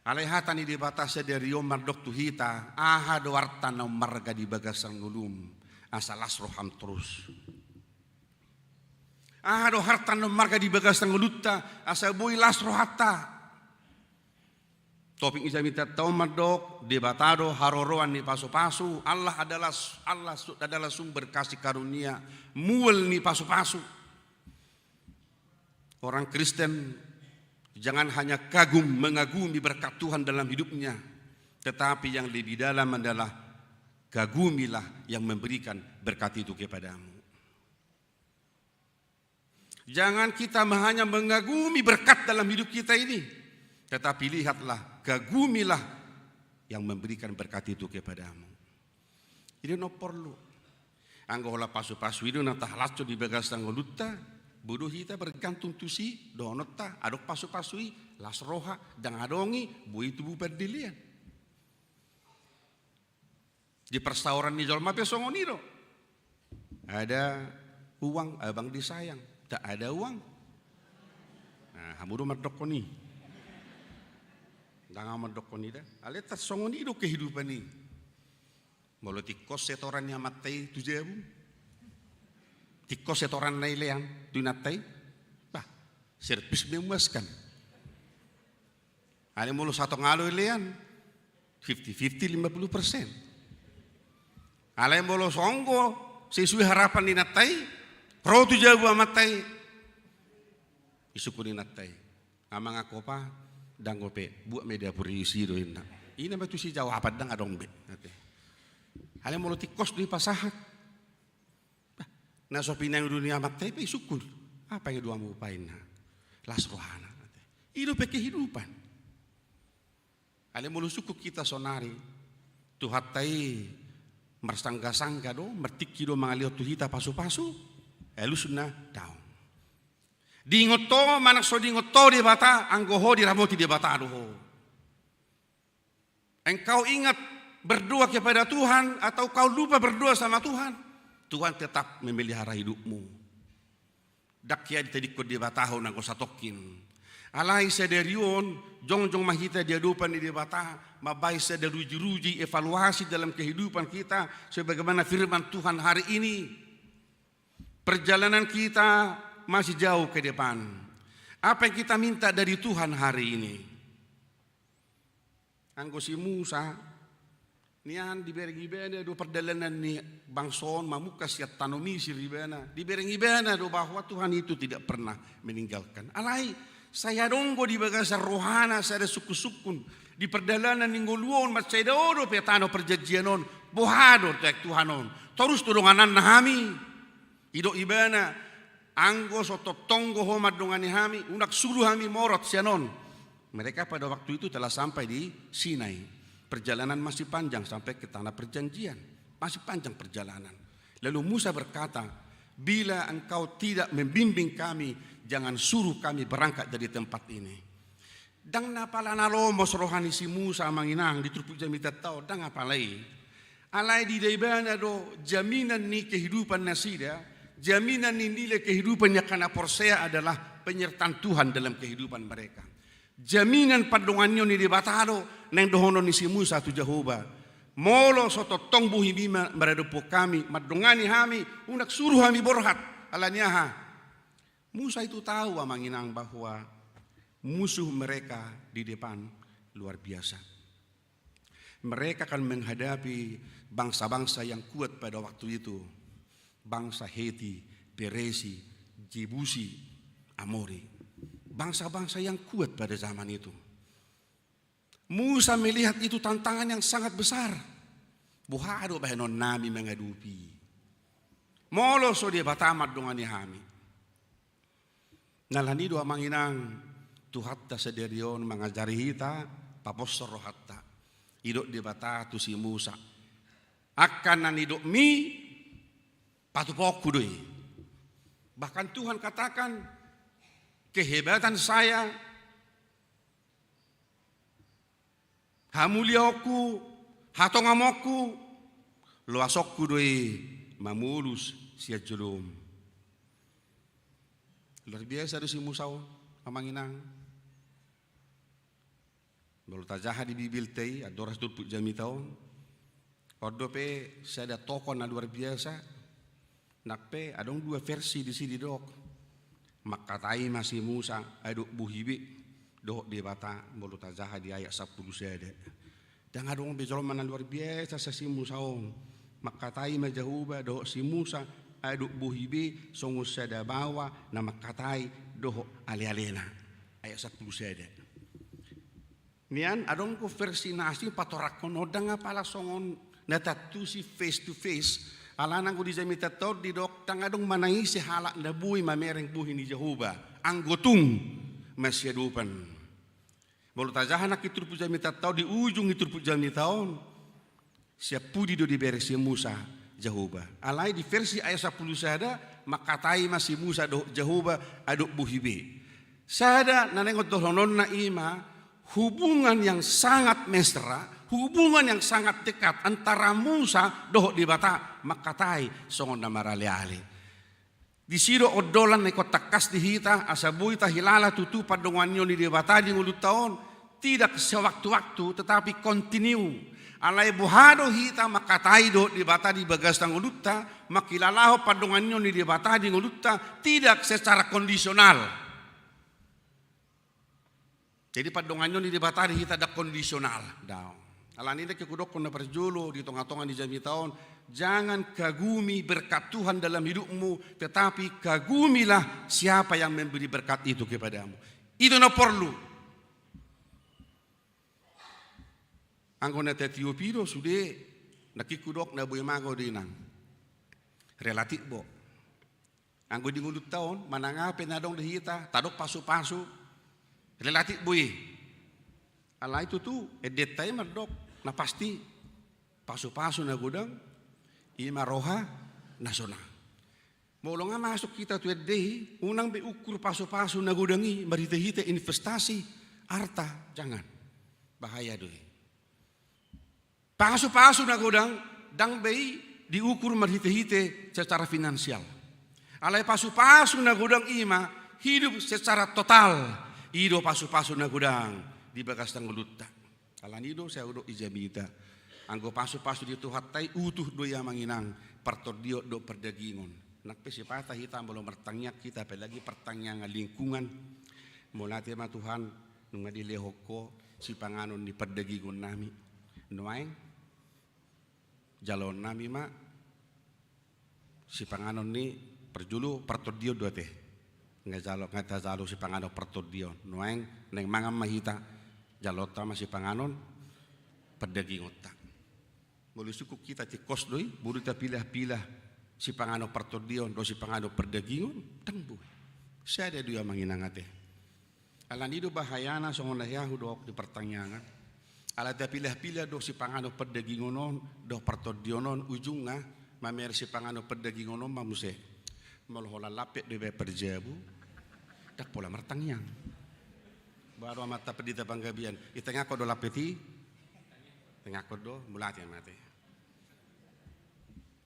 Alai hata ni Debata sadari on mandok tu hita, aha do arta na ummarga di bagasan ngolum, asa las roham torus. Aha do harta na marga di bagasan ngolunta, asa boi las rohanta? Topik ni jamitanta on mandok, Debata do haroroan ni pasupasu, Allah adalah, Allah su-, adalah sumber kasih karunia, mual ni pasupasu. Orang Kristen jangan hanya kagum mengagumi berkat Tuhan dalam hidupnya, tetapi yang lebih dalam adalah kagumilah yang memberikan berkat itu kepadamu. Jangan kita hanya mengagumi berkat dalam hidup kita ini, tetapi lihatlah, kagumilah yang memberikan berkat itu kepadamu. Jadi, na porlu. Anggo holan pasupasu i do na tahalashon di bagasan ngolunta, boi do hita bergantung tusi, dohononta, adong pasupasu i, las roha, ndang adong i, boi tubu pandelean. Di parsaoran ni jolma pe songon i do. Ada uang, abang disayang. Tak ada uang. Nah, hamu do mandokkon i. Ndang ahu mandokkon i da. Alai tarsongon i do kehidupan i. Molo tingkos setoran ni amanta i tu jabu, tingkos setoran na ilean tu inanta i, bah, servis memuaskan. Alai molo satonga do ilean, fifty fifty, lima puluh persen. Alai molo songon sesuai harapan ni inanta i, ro tu jabu amanta i, isungkun inanta i, "Amang, anggo pa, ndang dope, buat ma i dapur i, isi do," ninna. Ina ma tusi jawaban, ndang adong be. Alai molo tingkos do i pasahat, bah, na so pinaingodo ni amanta i pe isungkun. "Apa yang dua mau pain?" Ninna. Las rohana. I dope kehidupan. Alai molo sungkun hita saonari, Tuhanta i marsanggasangga do, martingki do mangalehon tu hita pasupasu, alusna daong. Diingot ho manang so diingot ho Debata, anggo ho diramoti Debata do ho. Engkau ingat berdoa kepada Tuhan atau kau lupa berdoa sama Tuhan, Tuhan tetap memelihara hidupmu. Ndang hea ditadingkon Debata ho nanggo satongkin. Alai sadari on, jongjong ma hita di adopan ni Debata, mambahen sada ruji-ruji, evaluasi dalam kehidupan kita, sebagaimana firman Tuhan hari ini. Perjalanan kita masih jauh ke depan. Apa yang kita minta dari Tuhan hari ini? Anggo si Musa, nian dibereng ibana do pardalanan ni bangso on mamungka sian tano Misir ibana. Dibereng ibana do bahwa Tuhan itu tidak pernah meninggalkan. Alai, sai adong do di bagasan rohana sada sungkun-sungkun. Di pardalanan ni ngolu on, mansai dao dope tano perjanjian on. Boha do tahe Tuhan on? Torus do dongananna hami? Didok ibana, "Anggo so tongtong do ho mandongani hami, unang suru hami morot sian on." Mereka pada waktu itu telah sampai di Sinai. Perjalanan masih panjang sampai ke tanah perjanjian. Masih panjang perjalanan. Lalu Musa berkata, "Bila engkau tidak membimbing kami, jangan suruh kami berangkat dari tempat ini." Ndang na pala na lomos roha ni si Musa, amang inang, di turpuk jamitanta on, ndang apala i. Alai diida ibana do jaminan ni kehidupan nasida, jaminan ni nilai kehidupan ni angka na porsea adalah penyertaan Tuhan dalam kehidupan mereka. Jaminan pandonganion ni Debata do naeng dohonon ni si Musa tu Jahowa. "Molo so tongtong bohi ma-, maradophon hami, mandongani hami, unang suru hami borhat." Alani aha? Musa itu tahu, amang inang, bahwa musuh mereka di depan luar biasa. Mereka akan menghadapi bangsa-bangsa yang kuat pada waktu itu. Bangsa Heti, Peresi, Jebusi, Amori. Bangsa-bangsa yang kuat pada zaman itu. Musa melihat itu tantangan yang sangat besar. Boha do bahenonnami mangadopi? Molo so Debata mandongani hami. Alani do, amang inang, Tuhanta sadari on mangajari hita, paposhon rohanta. Didok Debata tu si Musa, "Angka na nidokmi patupaonku do i." Bahkan Tuhan katakan, "Kehebatan saya, hamuliaonku, hatongamonku, loasonku do i mamolus sian jolom." Luar biasa do si Musa on, amang inang. Molo tajaha di Bibelta i, andorang turpuk jamita on, on dope sada tokoh na luar biasa. Nang pe adong dua versi disi didok. Mangkatai ma si Musa adong bohi be dohot Debata, molo tajaha di ayat sampulu sada. Ndang adong be jolma na luar biasa sai si Musa on. Mangkatai ma Jahowa dohot si Musa adong bohi be songon sada baoa na mangkatai dohot alealena. Ayat sampulu sada. Nian adong do versi na asing patorangkon on, ndang apala songon na tantusi face to face. Alana anggo di jamita on didok ndang adong manang ise halak na boi mamereng bohi ni Jahowa anggo tung masiadopan. Molo tajaha nangkin turpuk jamita on, di ujung ni turpuk jamita on, sian pudi do dibereng si Musa Jahowa. Alai di versi ayat sampulu sada, mangkatai ma si Musa dohot Jahowa adong bohi be. Sada na naeng dohononna i ma hubungan yang sangat mesra, hubungan yang sangat dekat antara Musa dohot Debata, mangkatai songon na maraleale. Disi do ondolan na ingkon tangkas di hita, asa boi tahilala tutu pandonganion ni Debata di ngolunta on, tidak sewaktu-waktu, tetapi kontinu. Alai boha do hita mangkatai dohot Debata di bagasan ngolunta, mangkilalahon pandonganion ni Debata di ngolunta, tidak secara kondisional. Jadi pandonganion ni Debata di hita ndang kondisional, daong. Alani i nangkin hudokkon na parjolo di tonga-tonga ni jamita on, jangan kagumi berkat Tuhan dalam hidupmu, tetapi kagumilah siapa yang memberi berkat itu kepadamu. Itu na porlu. Anggo na tatiop i do sude, nangkin hudok na boi mago do inang. Relatif bo. Anggo di ngolunta on, manang aha pe na adong di hita, tadok pasu-pasu, relatif boi. Alai tutu, endenta i mandok, na pasti, pasu-pasu na godang, i ma roha na sonang. Molo nga masuk hita tu ende i, unang be ukur pasu-pasu na godang i, marhite-hite investasi, arta, jangan. Bahaya do i. Pasu-pasu na godang, ndang be i diukur marhite-hite secara finansial. Alai pasu-pasu na godang i ma hidup secara total, i do pasu-pasu na godang di bagasan ngolunta. Alani i do sai hudok di jamita. Anggo pasu-pasu ni Tuhanta i utuh do i amang inang, partondion dohot pardagingon. Nang pe sipata hita molo martangiang hita, apalagi partangiangan lingkungan. Mauliate ma Tuhan, nunga dilehon Ho sipanganon ni pardagingon nami. Nuaeng, jaloon nami ma sipanganon ni parjolo partondion do ate. Nga jalo, nga tajalo sipanganon partondion. Nuaeng, naeng mangan ma hita, jaloonta ma sipanganon pardagingonta. Molo sungkun hita tingkos do i, molo tapilah-pilah sipanganon partondion dohot sipanganon pardagingon, ndang boi. Sada do i amang inang ate. Alani i do bahayana songon na hea hudok di partangiangan. Ala tapilah-pilah do sipanganon pardagingon on dohot partondion on, ujungna mamereng sipanganon pardagingon on ma muse. Molo holan lampet do ibaen parjabu, ndang pola martangiang. Baru amanta Pendeta Panggabean, itangihon do lampet i, tangihon do, mauliate ma ate.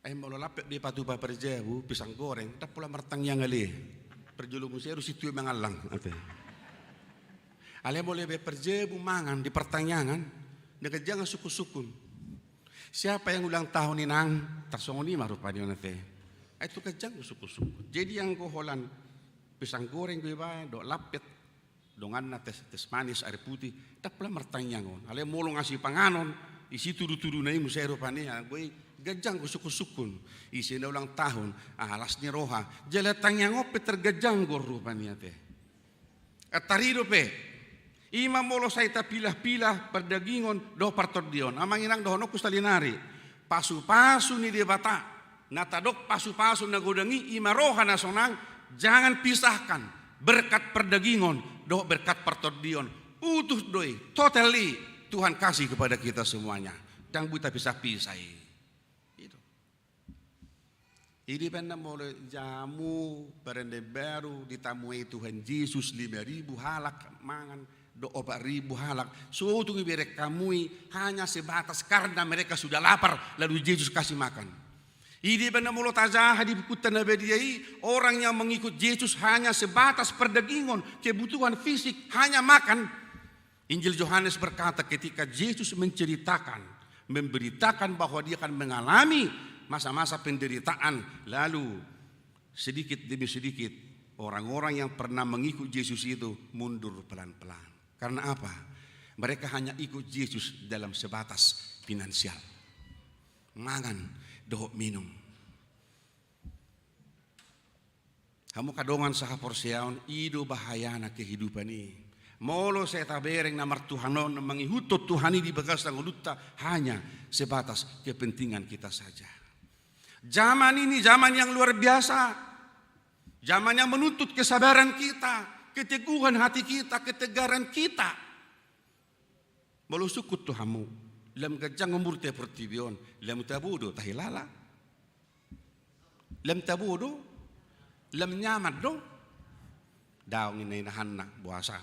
Eh, molo lampet do ipatupa parjabu, pisang goreng, ndang pola martangiang ale. Parjolo muse do situtu mangallang ate. Alai molo ibaen parjabu mangan di partangiangan, na ganjang sungkun-sungkun. Siapa yang ulang tahun inang, tarsongon i ma rupani on ate. Ai tu ganjang sungkun-sungkun. Jadi anggo holan pisang goreng do ibaen dohot lampet, donganna teh, teh manis, air putih, ndang pola martangiang on. Alai molo nga sipanganon, isi tudu-tuduna i muse rupani, anggo i ganjang do sungkun-sungkun. Ise na ulang tahun, ah, las ni roha, jala tangiang on pe targanjanggon rupani ate. Atari dope. I ma molo sai tapilah-pilah pardagingon dohot partondion. Amang inang dohononku salinari. Pasu-pasu ni Debata. Na tadok pasu-pasu na godang i, i ma roha na sonang, jangan pisahkan berkat pardagingon dohot berkat partondion. Utuh do i, total i, Tuhan kasih kepada kita semuanya. Ndang boi tapisah-pisah i. Itu. Jadi baen na molo jamu Parandean Baru ditamui Tuhan Yesus lima ribu halak mangan, dohot opat ribu halak. So tung ibereng hamu i, hanya sebatas karena mereka sudah lapar, lalu Yesus kasih makan. Jadi baen na molo tajaha di bukunta na badia i, orang yang mengikut Yesus hanya sebatas perdagingan, kebutuhan fisik, hanya makan. Injil Yohanes berkata, ketika Yesus menceritakan, memberitakan bahwa dia akan mengalami masa-masa penderitaan, lalu sedikit demi sedikit Orang-orang yang pernah mengikut Yesus itu mundur pelan-pelan. Karena apa? Mereka hanya ikut Yesus dalam sebatas finansial. Mangan dohot minum. Hamu angka dongan sahaporseaon, i do bahayana kehidupan i. Molo sai tabereng na martuhan on, na mangihuthon Tuhan i di bagasan ngolunta, hanya sebatas kepentingan kita saja. Zaman ini zaman yang luar biasa. Zaman yang menuntut kesabaran kita, keteguhan hati kita, ketegaran kita. Molo sungkun tu hamu, lam ganjang umurta di portibi on, lam tabo do tahilala? Lam tabo do? Lam nyaman do? Daong ninna inahanna, boasa.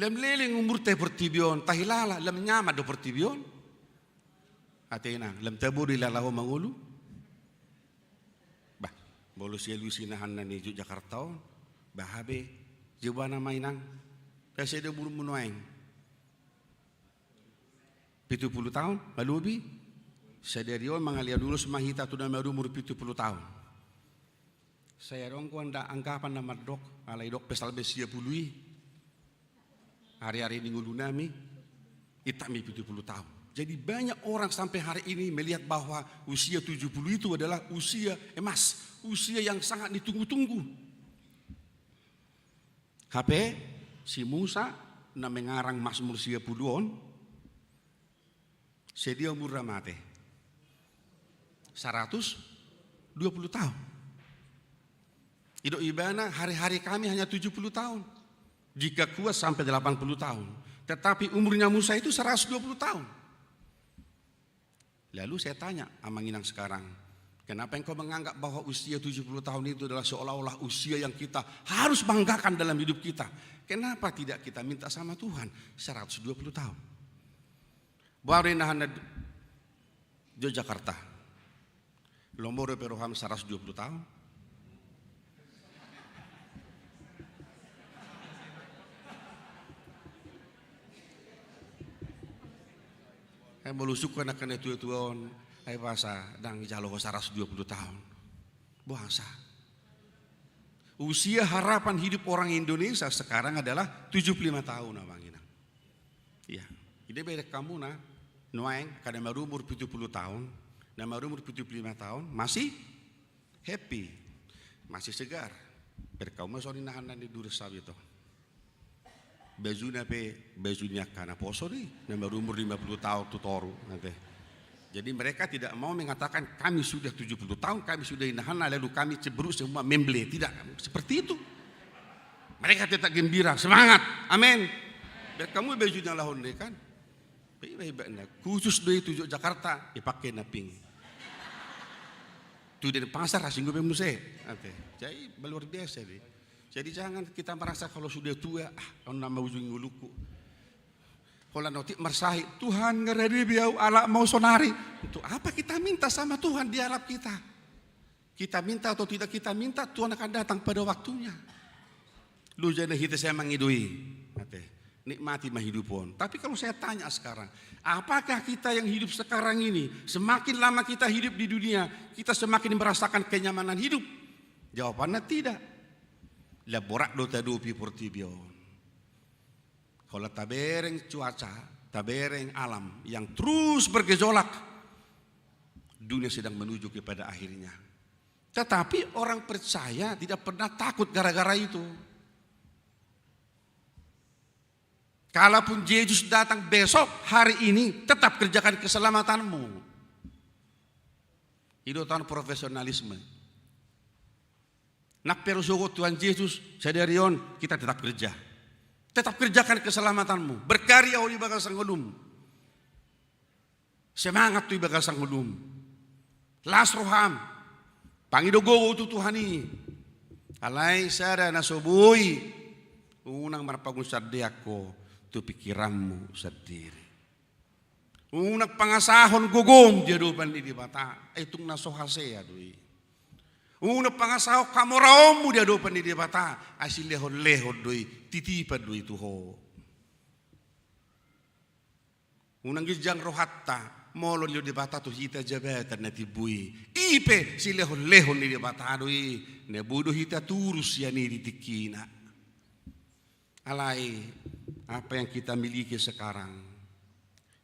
Lam leleng umurta di portibi on, tahilala, lam nyaman do portibi on? Ate inang, lam tabo do ilala ho mangolu? Bah, molo sialusi inahanna ni Jogjakarta on, bah, bahen. Jawabna ma inang, sai sada umurmu nuaeng? Pitu pulu taon, malobi? Sadari on mangalean ulos ma hita tu na marumur pitu pulu taon. Sai adong do anggapan na mandok, ala didok pe salbe sia pulu i. Ari-ari ni ngolunami, inta mi pitu pulu taon. Jadi banyak orang sampai hari ini melihat bahwa usia tujuh puluh itu adalah usia emas, usia yang sangat ditunggu-tunggu. Hape si Musa na mengarang Mazmur sia pulu on, sadia umurna mate? Saratus dua pulu taon. Didok ibana, hari-hari kami hanya tujuh puluh tahun. Jika kuat sampai delapan puluh tahun. Tetapi umurnya Musa itu seratus dua puluh tahun. Lalu saya tanya amang inang sekarang, kenapa engkau menganggap bahwa usia tujuh puluh tahun itu adalah seolah-olah usia yang kita harus banggakan dalam hidup kita? Kenapa tidak kita minta sama Tuhan seratus dua puluh tahun? Boha do inahanna Jogjakarta? Lomo dope roham saratus dua pulu taon? Ai molo sungkun angka na tua-tua on, ai boasa ndang dijalo ho saratus dua pulu taon? Boasa? Usia harapan hidup orang Indonesia sekarang adalah tujuh puluh lima tahun, amang inang. Iya. Jadi berek hamu na nuaeng, angka na marumur pitu pulu taon, na marumur pitu pulu lima taon, masih happy, masih segar. Berek hamu ma songon inahanna ni Dures Sabito. Bajuna pe baju ni angka na poso do i, na marumur lima puluh taon tu toru, ate. Jadi mereka tidak mau mengatakan, "Kami sudah tujuh puluh tahun, kami sudah inahanna, lalu kami cemberut semua memble." Tidak, seperti itu. Mereka tetap gembira, semangat. Amin. Berek hamu baju na laho ni kan. Iba-iba na khusus do i tu Jogjakarta, dipake na pink. Tu Denpasar asing gue pe muse. Ate. Jadi luar biasa do i. Jadi jangan kita merasa kalau sudah tua, ah, on nama ujung ngolungku. Holan otik marsahit, "Tuhan, nga rade be au alap ma au sonari." Untuk apa kita minta sama Tuhan dialap kita? Kita minta atau tidak kita minta, Tuhan akan datang pada waktunya. Loja na hita sai mangido i. Ate, nikmati ma hidup on. Tapi kalau saya tanya sekarang, apakah kita yang hidup sekarang ini, semakin lama kita hidup di dunia, kita semakin merasakan kenyamanan hidup? Jawabannya tidak. Lam borat do tadopi portibi on. Kalau tabereng cuaca, tabereng alam yang terus bergejolak, dunia sedang menuju kepada akhirnya. Tetapi orang percaya tidak pernah takut gara-gara itu. Kalaupun Yesus datang besok, hari ini, tetap kerjakan keselamatanmu. I do taon profesionalisme. Nang pe ro sogot Tuhan Yesus, sadari on, kita tetap kerja. Tetap kerjakan keselamatanmu. Berkarya ho di bagasan ngolum. Semangat tu di bagasan ngolum. Las roham. Pangido gogo tu Tuhan i. Alai sada na so boi. Unang marpangunsandean ho tu pikiranmu sandiri. Unang pangasahon gogom di adopan ni Debata, ai tung na so hasea do i. Unang pangasahon hamoraonmu di adopan ni Debata, ai silehon-lehon do i, titipan do i tu ho. Unang ginjang rohanta, Molo nilehon Debata tu hita jabatan na timbo i, i pe silehonlehon ni Debata do i, na boi do hita turus sian i di tingkina. Alai, apa yang kita miliki sekarang,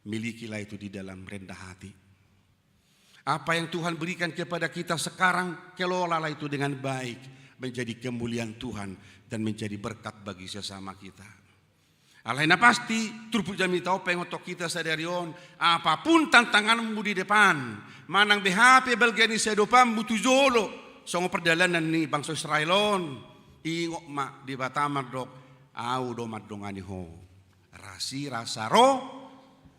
milikilah itu di dalam rendah hati. Apa yang Tuhan berikan kepada kita sekarang, kelolalah itu dengan baik, menjadi kemuliaan Tuhan dan menjadi berkat bagi sesama kita. Alai na pasti, turpuk jamita on pe ingothon hita sadari on, apapun tantanganmu di depan, manang beha pe balga ni siadopanmu tu jolo, songon pardalanan ni bangso Israel on, ingot ma Debata mandok, Ahu do mandongani ho. Rasirasa ro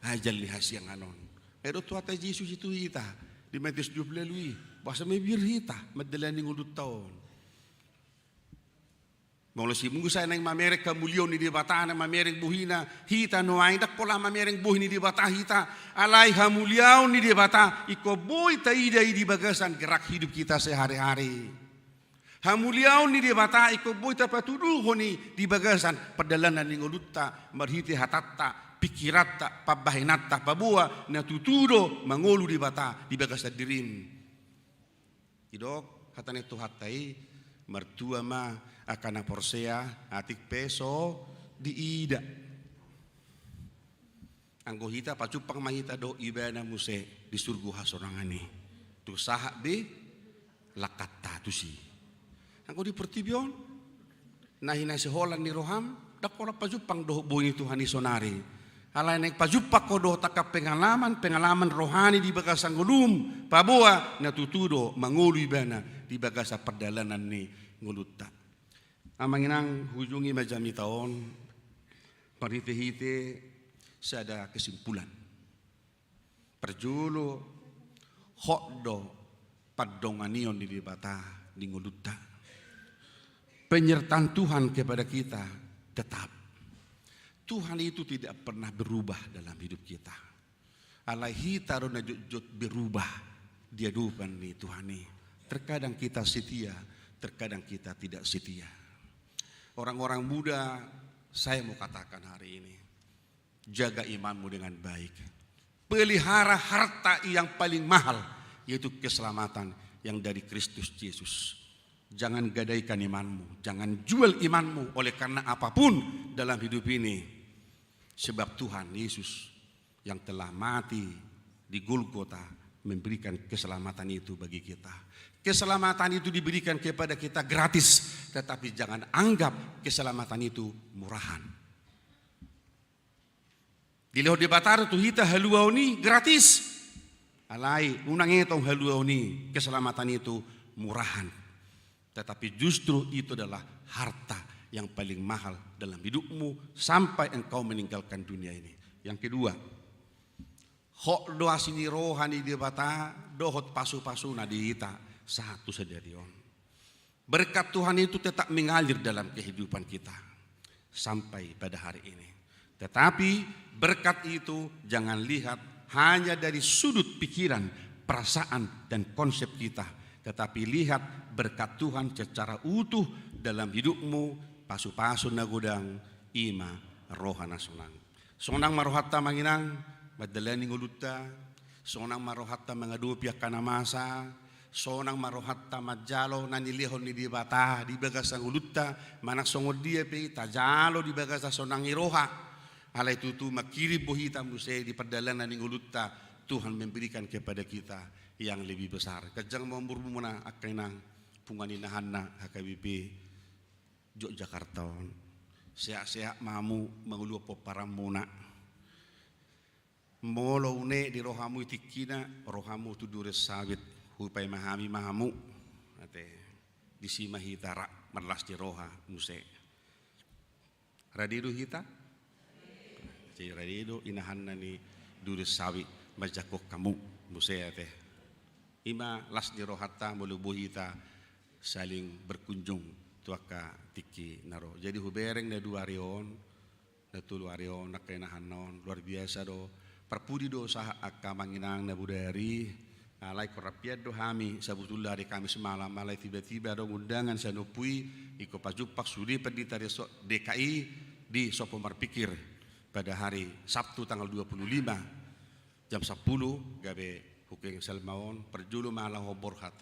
ajal ni hasiangan on. Ai do Tuhanta Jesus i tu hita di Matius dua pulu ualu i, boasa mabiar hita mandalani ngolunta on. Molo si Musa naeng mamereng hamuliaon ni Debata, naeng mamereng bohina, hita nuaeng ndang pola mamereng bohi ni Debata hita, alai hamuliaon ni Debata ingkon boi taida i di bagasan gerak hidup kita sehari-hari. Hamuliaon ni Debata ingkon boi tapatuduhon i di bagasan pardalanan ni ngolunta, marhite hatanta, pingkiranta, pambahenanta, paboa na tutu do mangolu Debata di bagasan dirim. Didok hata ni Tuhanta i, martua ma angka na porsea, atik pe so diida. Anggo hita pajumpang ma hita dohot Ibana muse di surgo hasonangan i. Tung sahat be langkanta tusi. Anggo di portibi on, na hinaseholan ni roham, ndang pola pajumpang dohot bohi ni Tuhan i sonari. Alai naeng pajumpang ho dohot angka pengalaman, pengalaman rohani di bagasan ngolum, paboa na tutu do mangolu Ibana di bagasan pardalanan ni ngolunta. Amang inang, huujungi ma jamita on marhite-hite sada kesimpulan. Parjolo, hot do pandonganion ni Debata di ngolunta. Penyertaan Tuhan kepada kita tetap. Tuhan itu tidak pernah berubah dalam hidup kita. Alai hita do na jotjot berubah di adopan ni Tuhan i. Terkadang kita setia, terkadang kita tidak setia. Orang-orang muda, saya mau katakan hari ini, jaga imanmu dengan baik. Pelihara harta yang paling mahal, yaitu keselamatan yang dari Kristus Yesus. Jangan gadaikan imanmu, jangan jual imanmu oleh karena apapun dalam hidup ini. Sebab Tuhan Yesus yang telah mati di Golgota memberikan keselamatan itu bagi kita. Keselamatan itu diberikan kepada kita gratis, tetapi jangan anggap keselamatan itu murahan. Dilehon Debata do tu hita haluaon i gratis. Alai, unang etong haluaon i, keselamatan itu murahan. Tetapi justru itu adalah harta yang paling mahal dalam hidupmu sampai engkau meninggalkan dunia ini. Yang kedua, hot do asi ni roha ni Debata dohot pasu-pasuna di hita sahat tu sadari on. Berkat Tuhan itu tetap mengalir dalam kehidupan kita sampai pada hari ini. Tetapi berkat itu jangan lihat hanya dari sudut pikiran, perasaan, dan konsep kita, tetapi lihat berkat Tuhan secara utuh dalam hidupmu, pasu-pasu na godang, i ma roha na sonang. Sonang ma rohanta amang inang mandalani ngolunta, sonang ma rohanta mangadopi angka na masa, sonang ma rohanta manjalo na nilehon ni Debata di bagasan ngolunta, manang songon dia pe i tajalo di bagasan sonang ni roha. Alai tutu mangkirim do hita muse di pardalanan ni ngolunta, Tuhan memberikan kepada kita yang lebih besar. Ganjang ma umurmuna angka inang, punguan inahanna H K B P Yogyakarta on. Sehat-sehat ma hamu mangolu pomparanmuna. Molo une di rohamu i tingkina, ro hamu tu Durensawit, hupaima hami ma hamu. Ate, disi ma hita ra marlas ni roha muse. Rade do hita? Jadi rade do inahanna ni Durensawit manjangkon hamu muse ate. I ma las ni rohanta molo boi hita saling berkunjung tu angka tingki na ro. Jadi hubereng na dua ari on, na tolu ari on, angka inahanna on, luar biasa do. Parpudi do sahat angka amang inang na bodari, alai ingkon rap hian do hami, sabotulna hari Kamis malam, alai tiba-tiba adong undangan sian ompu i, ingkon pajumpang sude pandita di so-, D K I di Sopo Marpikir pada hari Sabtu tanggal dua puluh lima. Jam sampulu gabe hukeng selma on, parjolo ma laho borhat.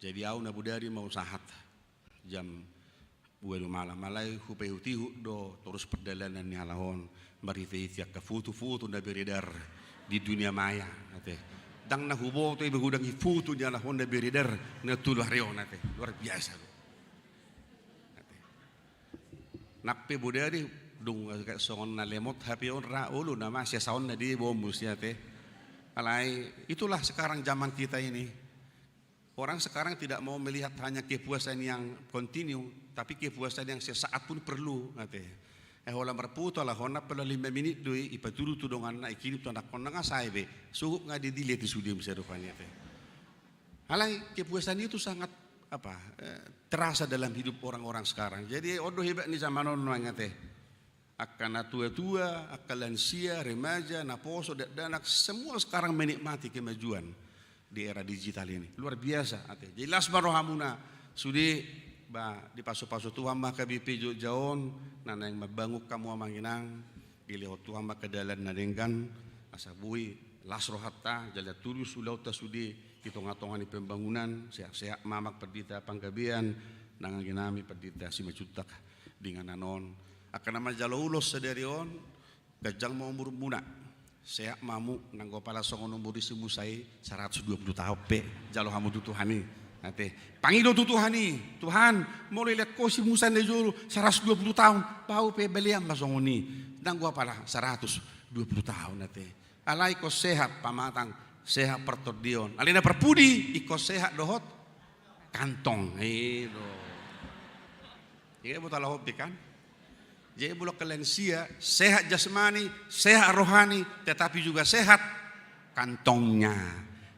Jadi au na bodari ma usahat jam ualu malam, alai hupaihut-ihut do torus pardalanan ni halak on marhite-hite angka foto-foto na beredar di dunia maya, ate. Ndang na huboto iba hudang i foto ni halak on na beredar na tolu ari on, ate. Luar biasa do. Ate. Nang pe bodari dung songon na lemot H P on ra, olo nama siasaonna dia bomu siate. Alai itulah sekarang zaman kita ini. Orang sekarang tidak mau melihat hanya kepuasan yang continue, tapi kepuasan yang sesaat pun perlu, ate. Eh, holan marfoto halak on, apala lima menit do i, ipatudu tu donganna, ikirim tu anakkonna, nga sae be, suhut nga di-delete sude muse rupani, ate. Alai kepuasan itu sangat, apa, eh, terasa dalam hidup orang-orang sekarang. Jadi on do hebat ni zaman on nuaeng, ate. Angka na tua-tua, angka lansia, remaja, naposo, dakdanak, semua sekarang menikmati kemajuan di era digital ini. Luar biasa, ate. Jadi las ma rohamuna sude, ba, dipasu-pasu Tuhan ma H K B P Jogja on, na naeng mambangun hamu amang inang, dilehon Tuhan ma angka dalan na denggan, asa boi las rohanta, jala tulus ulaonta sude di tonga-tonga ni pembangunan, sehat-sehat ma amang Pandita Panggabean, nang anggi nami Pandita Simanjuntak di inganan on. Angka na manjalo ulos sadari on, ganjang ma umurmuna. Sehat ma hamu, nanggo pala songon umur ni si Musa i, saratus dua pulu taon pe jalo hamu tu Tuhan i. Ate, pangido tu Tuhan i, Tuhan, molo ilean Ho si Musa na jolo saratus dua pulu taon, ba au pe balean ma songon i, nanggo pala saratus dua pulu taon, ate. Alai ingkon sehat pamatang, sehat partondion. Alai na parpudi, ingkon sehat dohot kantong. I do. Jadi buat ala hobi kan? Jadi molo angka lansia, sehat jasmani, sehat rohani, tetapi juga sehat kantongnya.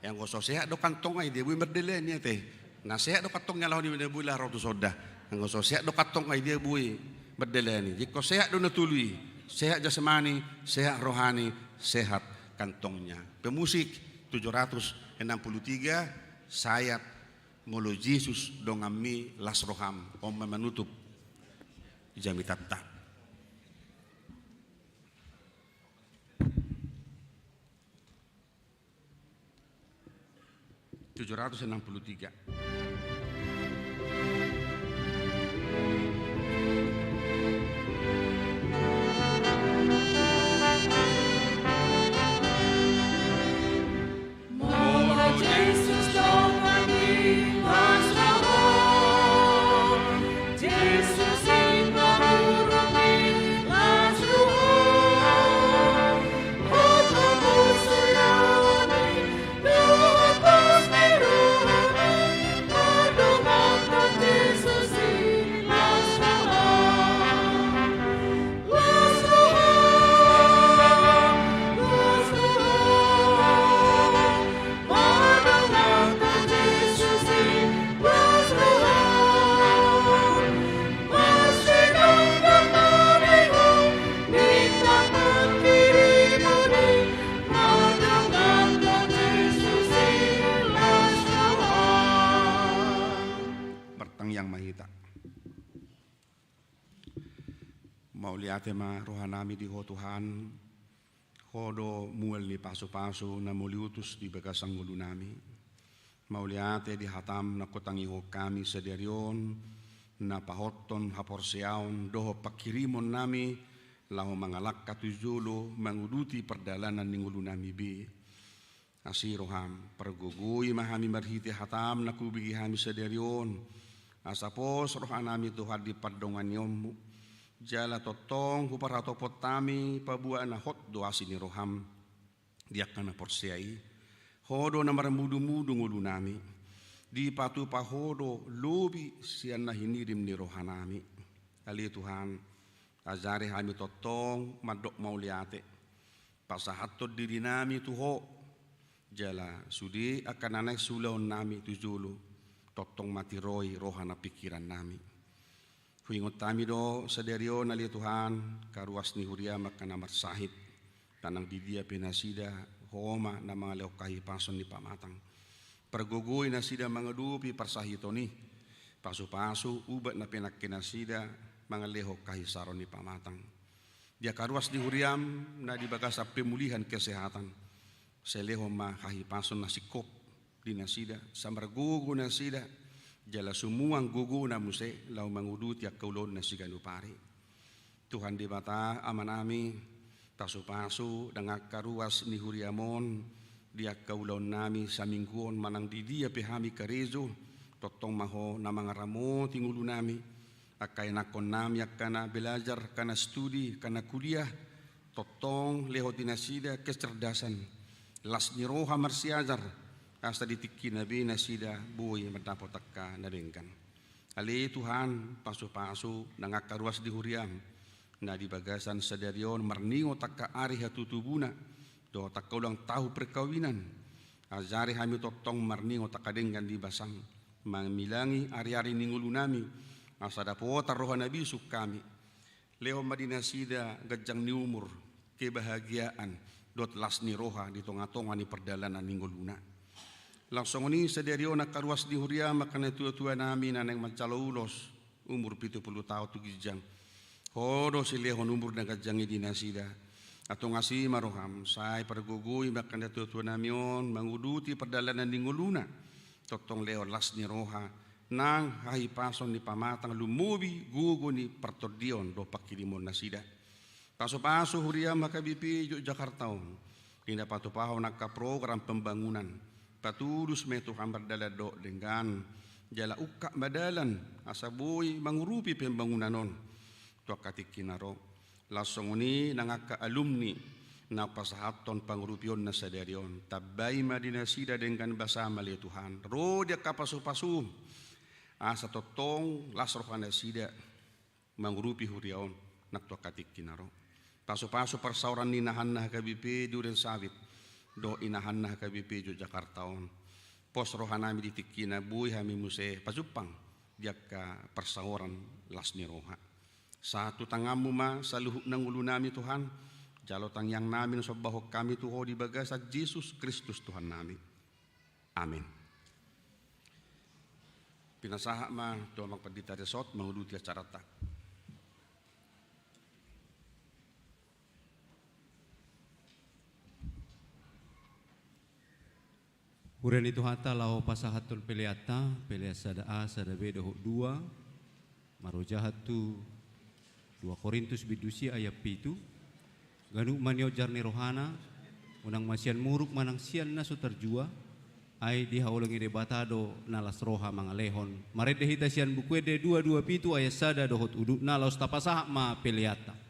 Anggo so sehat do kantong, ai dia boi mardalani, ate. Na sehat do kantongnya, laho ni na boi laho tu sonda. Anggo so sehat do kantong, ai dia boi mardalani. Jadi ingkon sehat do na tolu i. Sehat jasmani, sehat rohani, sehat kantongnya. Pemusik tujuh ratus enam puluh tiga, Sayat Molo Jesus donganmi las roham. On ma manutup jamitanta. Tujuh ratus enam puluh tiga. Martangiang ma hita. Mauliate ma rohanami di Ho Tuhan, Ho do mual ni pasupasu na mauliutus di bagasan ngolunami. Mauliate di hatam na hutangihon hami sadari on, na pahothon haporseaon dohot panghirimonnami, laho mangalangka tu jolo manguduti pardalanan ni ngolunami be. Asi roham, pargogoi ma hami marhite hatam na hubege hami sadari on, asa pos rohanami Tuhan di pandonganionmu, jala tongtong huparhatopot hami paboa na hot do asi ni roham di angka na porsea i. Ho do na marmudumudu ngolunami, dipatupa Ho do lobi sian na hinirim ni rohanami. Ale Tuhan, ajari hami tongtong mandok mauliate, pasahathon dirinami tu Ho, jala sude angka na naeng siulaonnami tu jolo, tongtong ma tiroi roha nang pingkirannami. Huingot hami do sadari on ale Tuhan, angka ruas ni huriam angka na marsahit, manang di dia pe nasida, Ho ma na mangalehon hahipason ni pamatang. Pargogoi nasida mangadopi parsahiton i, pasupasu ubat na pinangke nasida mangalehon hahisaron ni pamatang. Di angka ruas ni huriam na di bagasan pemulihan kesehatan, Sai lehon ma hahipason na singkop di nasida, sai margogo nasida, jala sumuang gogona muse laho manguduti angka ulaonna siganup ari. Tuhan Debata Amanami, pasupasu nang angka ruas ni huriam on di angka ulaonnami saminggu on manang di dia pe hami karejo, tongtong ma Ho na mangaramoti ngolunami, angka ianakkonnami angka na belajar, angka na studi, angka na kuliah, tongtong lehon di nasida kecerdasan, las ni roha marsiajar, asa di tingkina be nasida boi mandapot angka na denggan. Ale Tuhan, pasupasu nang angka ruas di huriam, na di bagasan sadari on marningot angka ari hatutubuna, dohot angka ulang tahun perkawinan. Ajari hami tongtong marningot angka denggan di basam, mamilangi ari-ari ni ngolunami, asa dapotan roha na bisuk hami. Lehon ma di nasida ganjang ni umur, kebahagiaan, dohot las ni roha di tonga-tonga ni pardalanan ni ngoluna. Laos songon i sadari on angka ruas ni huriam, angka natuatuanami na naeng manjalo ulos, umur pitu pulu taon tu ginjang. Ho do silehon umur na ganjang i di nasida. Antong asi ma roham, sai pargogoi ma angka natuatuanami on manguduti pardalanan ni ngoluna. Tongtong lehon las ni roha, nang hahipason ni pamatang, lumobi gogo ni partondion dohot pangkirimon nasida. Pasupasu huriam H K B P Yogyakarta on, di na patupahon angka program pembangunan. Patulus ma i Tuhan mardalan dohot denggan, jala ungkap ma dalan asa boi mangurupi pembangunan on tu angka tingki na ro. Laos songon i nang angka alumni na pasahathon pangurupionna sadari on, tambai ma di nasida denggan basam ale Tuhan, ro di angka pasupasum, asa tongtong las roha nasida mangurupi huria on nang tu angka tingki na ro. Pasupasu parsaoran ni inahanna H K B P Duren Sawit dohot inahanna H K B P Yogyakarta on. Pos rohanami di tingkina, boi hami muse pajumpang di angka parsaoran las ni roha. Sahat tu tanganmu ma saluhutna ngolunami Tuhan, jalo tangiangnami na sombahon hami tu Ho di bagasan Jesus Kristus Tuhannami. Amin. Pinasahat ma tu amang pandita resort manguduti acaranta. Huria ni Tuhanta, laho pasahathon peleanta, pelean sada A, sada B dohot dua, marojahan tu dua Korintus bindu sia ayat pitu. Ganup ma nionjar ni rohana, unang ma sian muruk manang sian na so tarjua, ai dihaholongi Debata do na las roha mangalehon. Marende hita sian Buku Ende dua dua pitu ayat sada dohot udutna, laos tapasahat ma peleanta.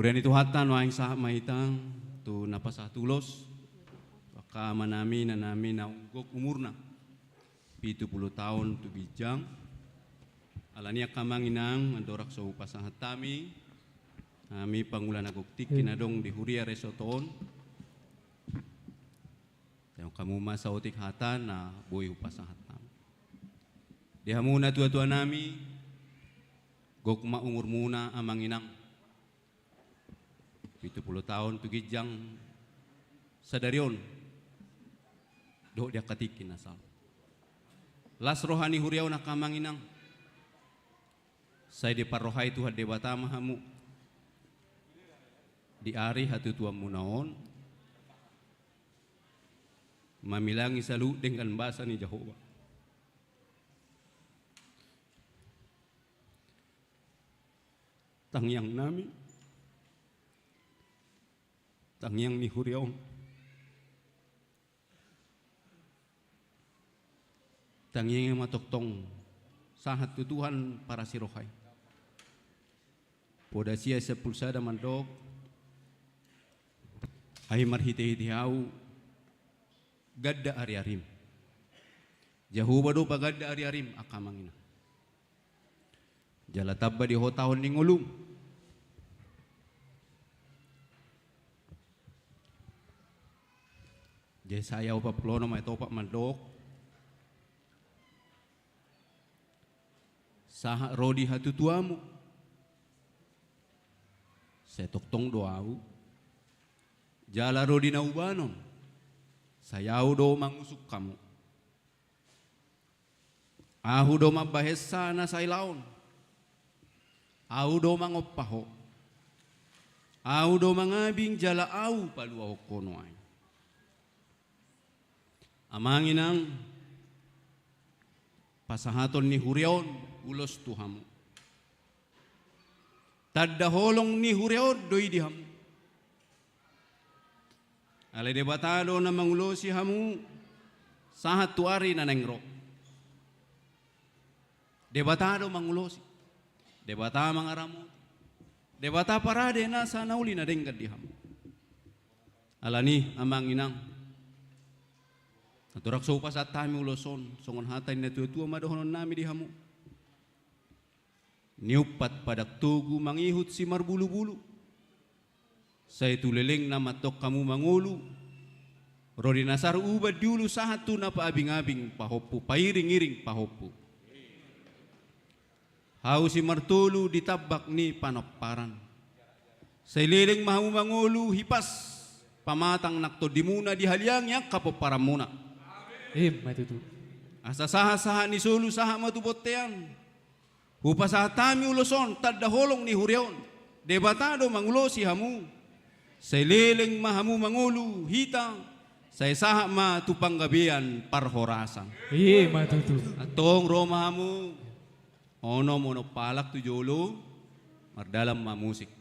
Huria ni Tuhanta, nuaeng sahat ma hita tu na pasahat ulos tu angka amanami, inanami naung gok umurna pitu pulu taon tu ginjang. Alani i angka amang inang, andorang so hupasahat hami, hami pangula na gok tingki na adong di huria resort on, tangihon hamu ma saotik hata na boi hupasahat hami. Di hamu natuatuanami, gok ma umurmuna amang inang. Pitu pulu taon tu ginjang sadari on dohot di angka tingki na salpu. Las roha ni huria on angka amang inang. Sai diparrohai Tuhan Debata ma hamu di ari hatutuanmuna on, mamilangi saluhut denggan basa ni Jahowa. Tangiangnami, tangiang ni huria on. Tangiang i ma tongtong sahat tu Tuhan parasi roha i. Poda sia sampulu sada mandok, ai marhitehite ahu ganda ariarim. Jahowa do paganda ariarim angka amang inang. Jala tamba di hotahon ni ngolum. Jesaya opat pulu onom ayat opat mandok, sahat ro di hatutuamu, sai tongtong do ahu. Jala ro di na ubanon, sai ahu do mangusung hamu. Ahu do mambahensa na sailaon. Ahu do mangompa ho. Ahu do mangabing jala ahu paluahon ho nuaeng. Amang inang, pasahaton ni huria on ulos tu hamu. Tanda holong ni huria on do i di hamu. Alai Debata do na mangulosi hamu sahat tu ari na naeng ro. Debata do mangulosi. Debata mangaramoti. Debata parade nasa na uli na denggan di hamu. Alani i amang inang, andorang so hupasahat hami ulos on, songon hata ni natuatua ma dohononnami di hamu. Niumpat padan togu mangihut simarbulubulu. Sai tu lelengna ma antong hamu mangolu. Ro di na saruban di ulu sahat tu na paabingabing pahompu, pairingiring pahompu. Hau simartolu di tambak ni panomparan. Sai leleng ma hamu mangolu hipas pamatang nang tondimuna dihaliangi angka pomparanmuna. Ima tutu. Asa sahatsahat ni solu sahat ma tu bontean. Hupasahat hami ulos on tanda holong ni huria on. Debata do mangulosi hamu. Sai leleng ma hamu mangolu hita. Sai sahat ma tu panggabean parhorasan. Ima tutu. Antong ro ma hamu. Onom onom halak tu jolo. Mardalan ma musik.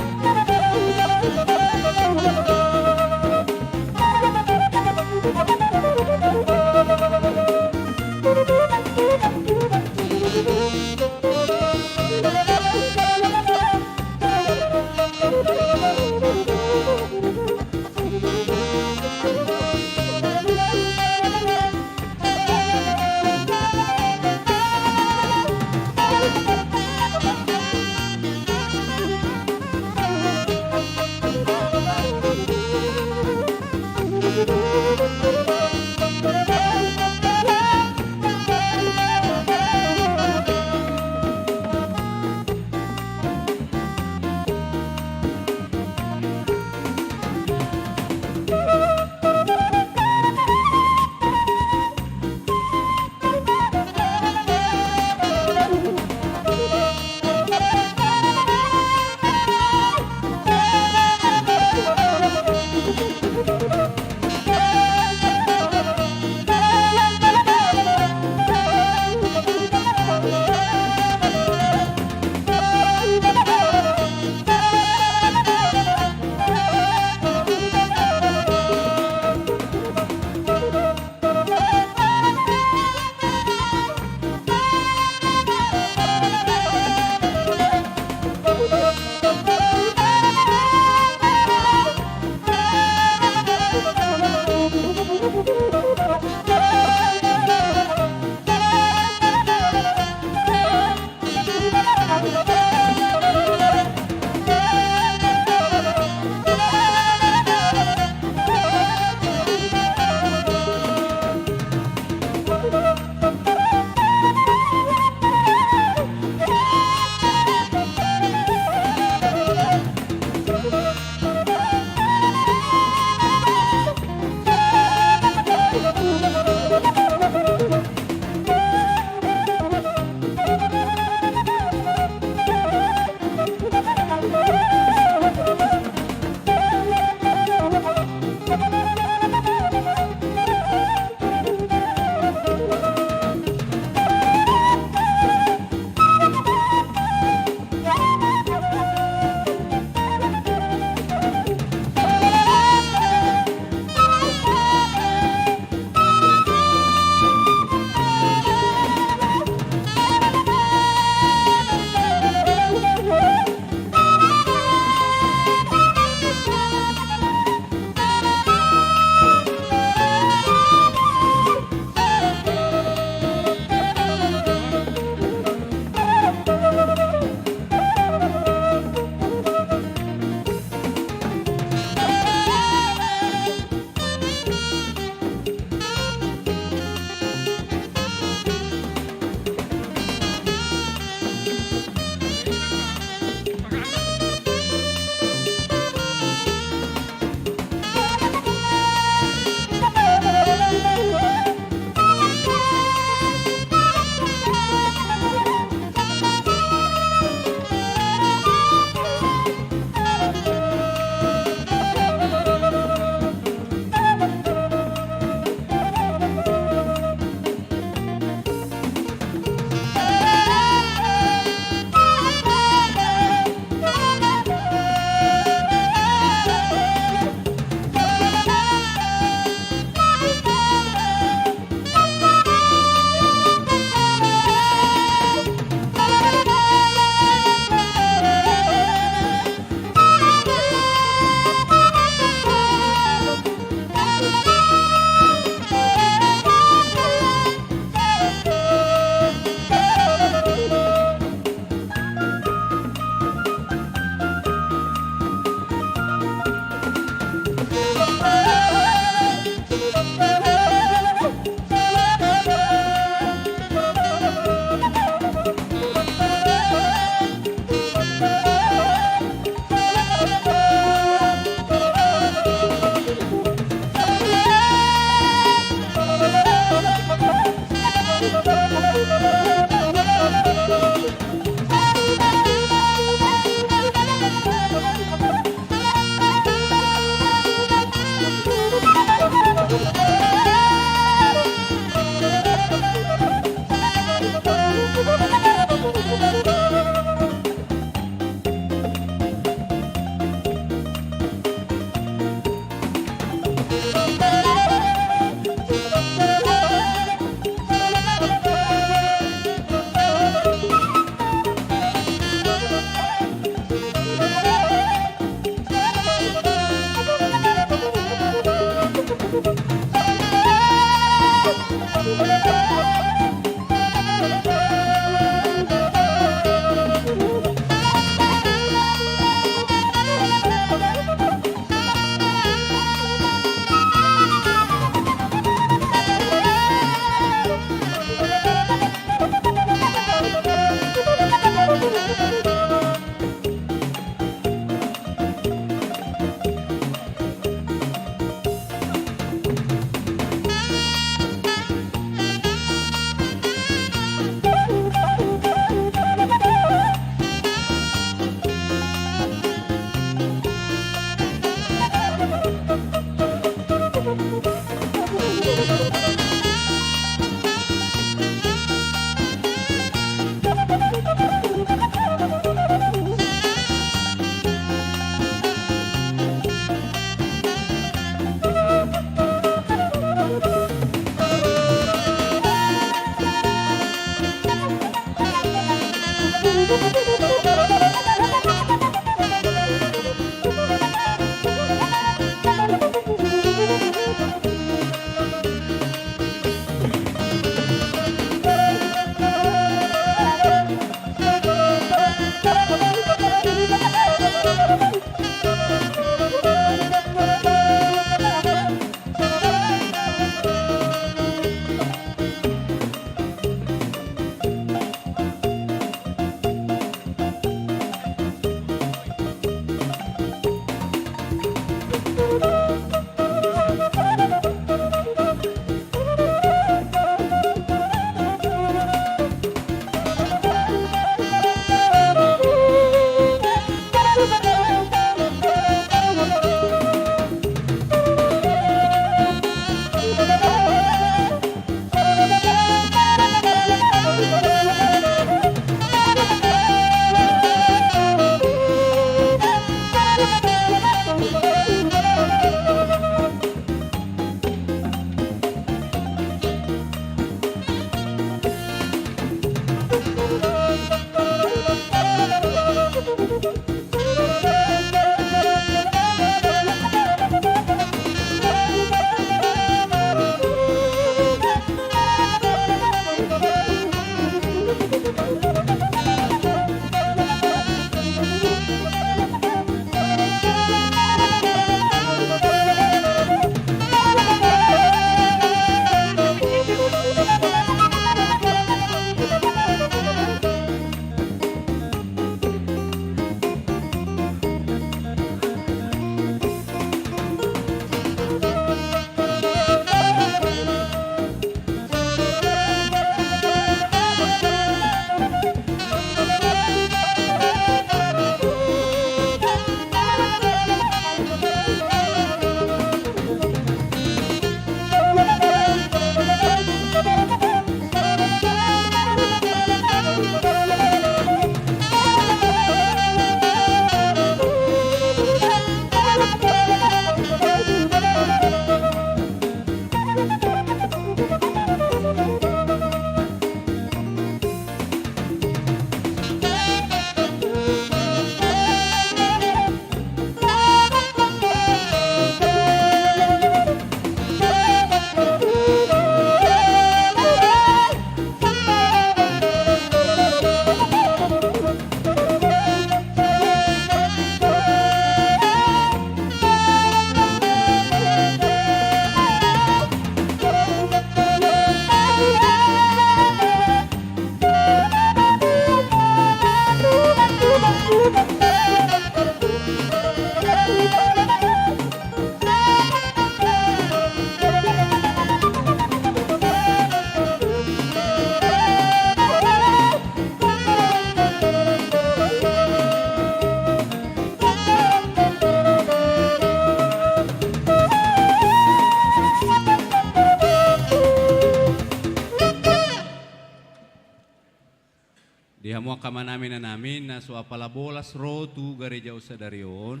Di hamu angka amanami, inanami, na so apala bolas ro tu gareja on sadari on,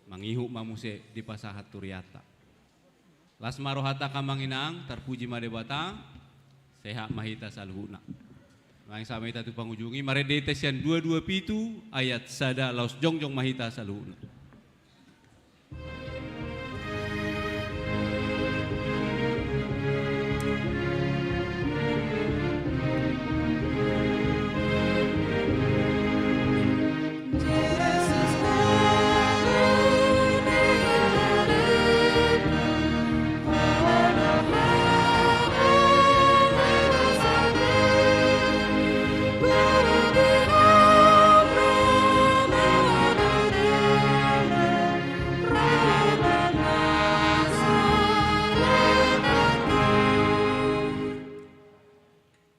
mangihut ma muse dipasahat tu hurianta. Las ma rohanta angka amang inang, tarpuji ma Debata, sehat ma hita saluhutna. Langsung ma hita tu pangujungi, marende hita sian dua dua pitu ayat sada laos jongjong ma hita saluhutna.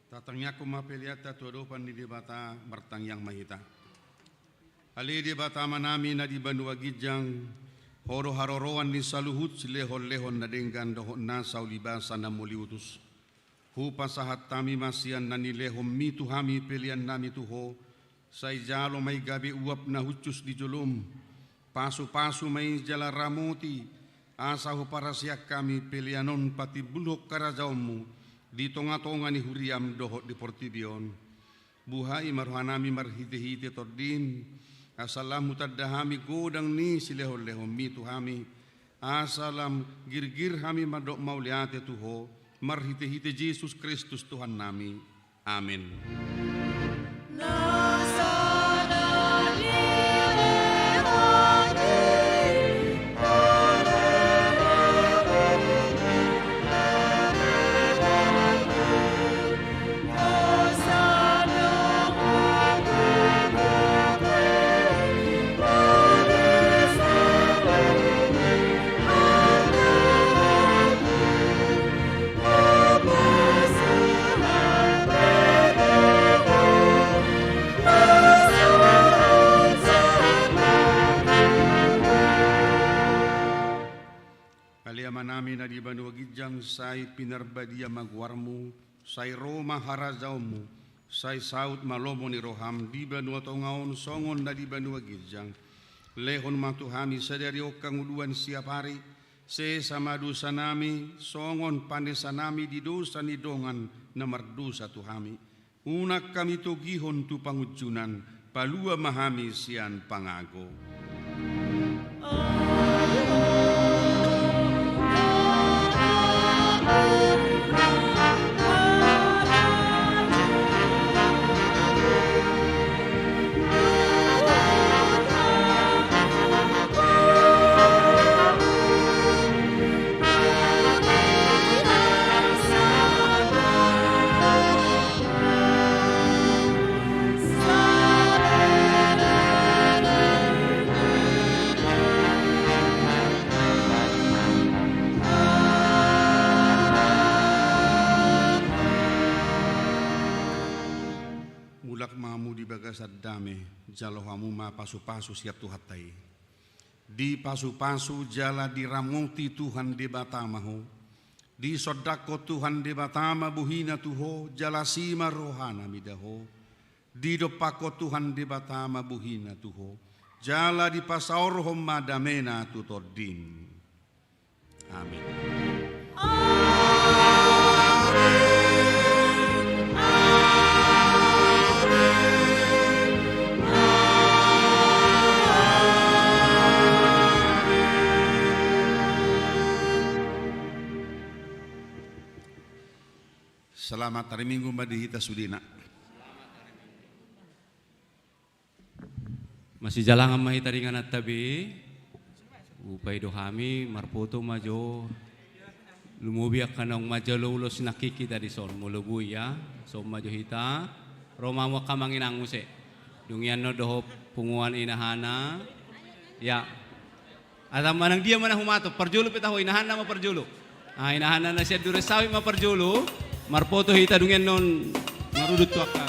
Tatangiangkon ma peleanta tu adopan ni Debata, martangiang ma hita. Ale Debata Amanami na di banua ginjang, Ho do haroroan ni saluhut silehonlehon na denggan dohot nasa ulibasa na moliutus. Hupasahat hami ma sian na nilehonMi tu hami peleannami tu Ho, sai jalo ma i gabe uap na hushus di joloM. Pasupasu ma i jala ramoti, asa huparaseang hami pelean on patimbulhon harajaonMu di tongatonga ni huriaM dohot di portibi on. Buhai ma rohanami marhitehite TondiM, asa lam hutanda hami godang ni silehonlehonMi tu hami, asa lam girgir hami mandok mauliate tu Ho, marhitehite Jesus Kristus Tuhannami. Amen. Ale Amanami na di banua ginjang, sai pinarbadia ma goarMu, sai ro ma harajaonMu, sai saut ma lomo ni rohaM di banua tonga on songon na di banua ginjang. Lehon ma tu hami sadari on hangoluan siapari, sesa ma dosanami, songon panesanami di dosa ni dongan na mardosa tu hami. Unang hami togihon tu pangunjunan, palua ma hami sian pangago. Mulak ma hamu di bagasan dame, jalo hamu ma pasupasu sian Tuhanta i. Dipasupasu jala diramoti Tuhan Debata ma ho. Disondangkon Tuhan Debata ma bohina tu ho, jala asi ma rohana mida ho. Didompakkon Tuhan Debata ma bohina tu ho, jala dipasaorhon ma damena tu tondim. Amin. Selamat hari Minggu ma di hita sudena. Masijalangan ma hita ringananta be. Hupasahat do hami, marpoto ma jo. Lumobi angka naung manjalo ulos nangkin hita dison, molo boi ya. Songon ma jo hita. Ro ma hamu angka amang inang muse. Dung i annon dohot punguan inahana. Ya. Asa manang dia ma na humato, parjolo pe taho, inahanna ma parjolo. Ah, inahanna na sian Duren Sawit ma parjolo. Marpoto hita dung i annon marudut tu angka.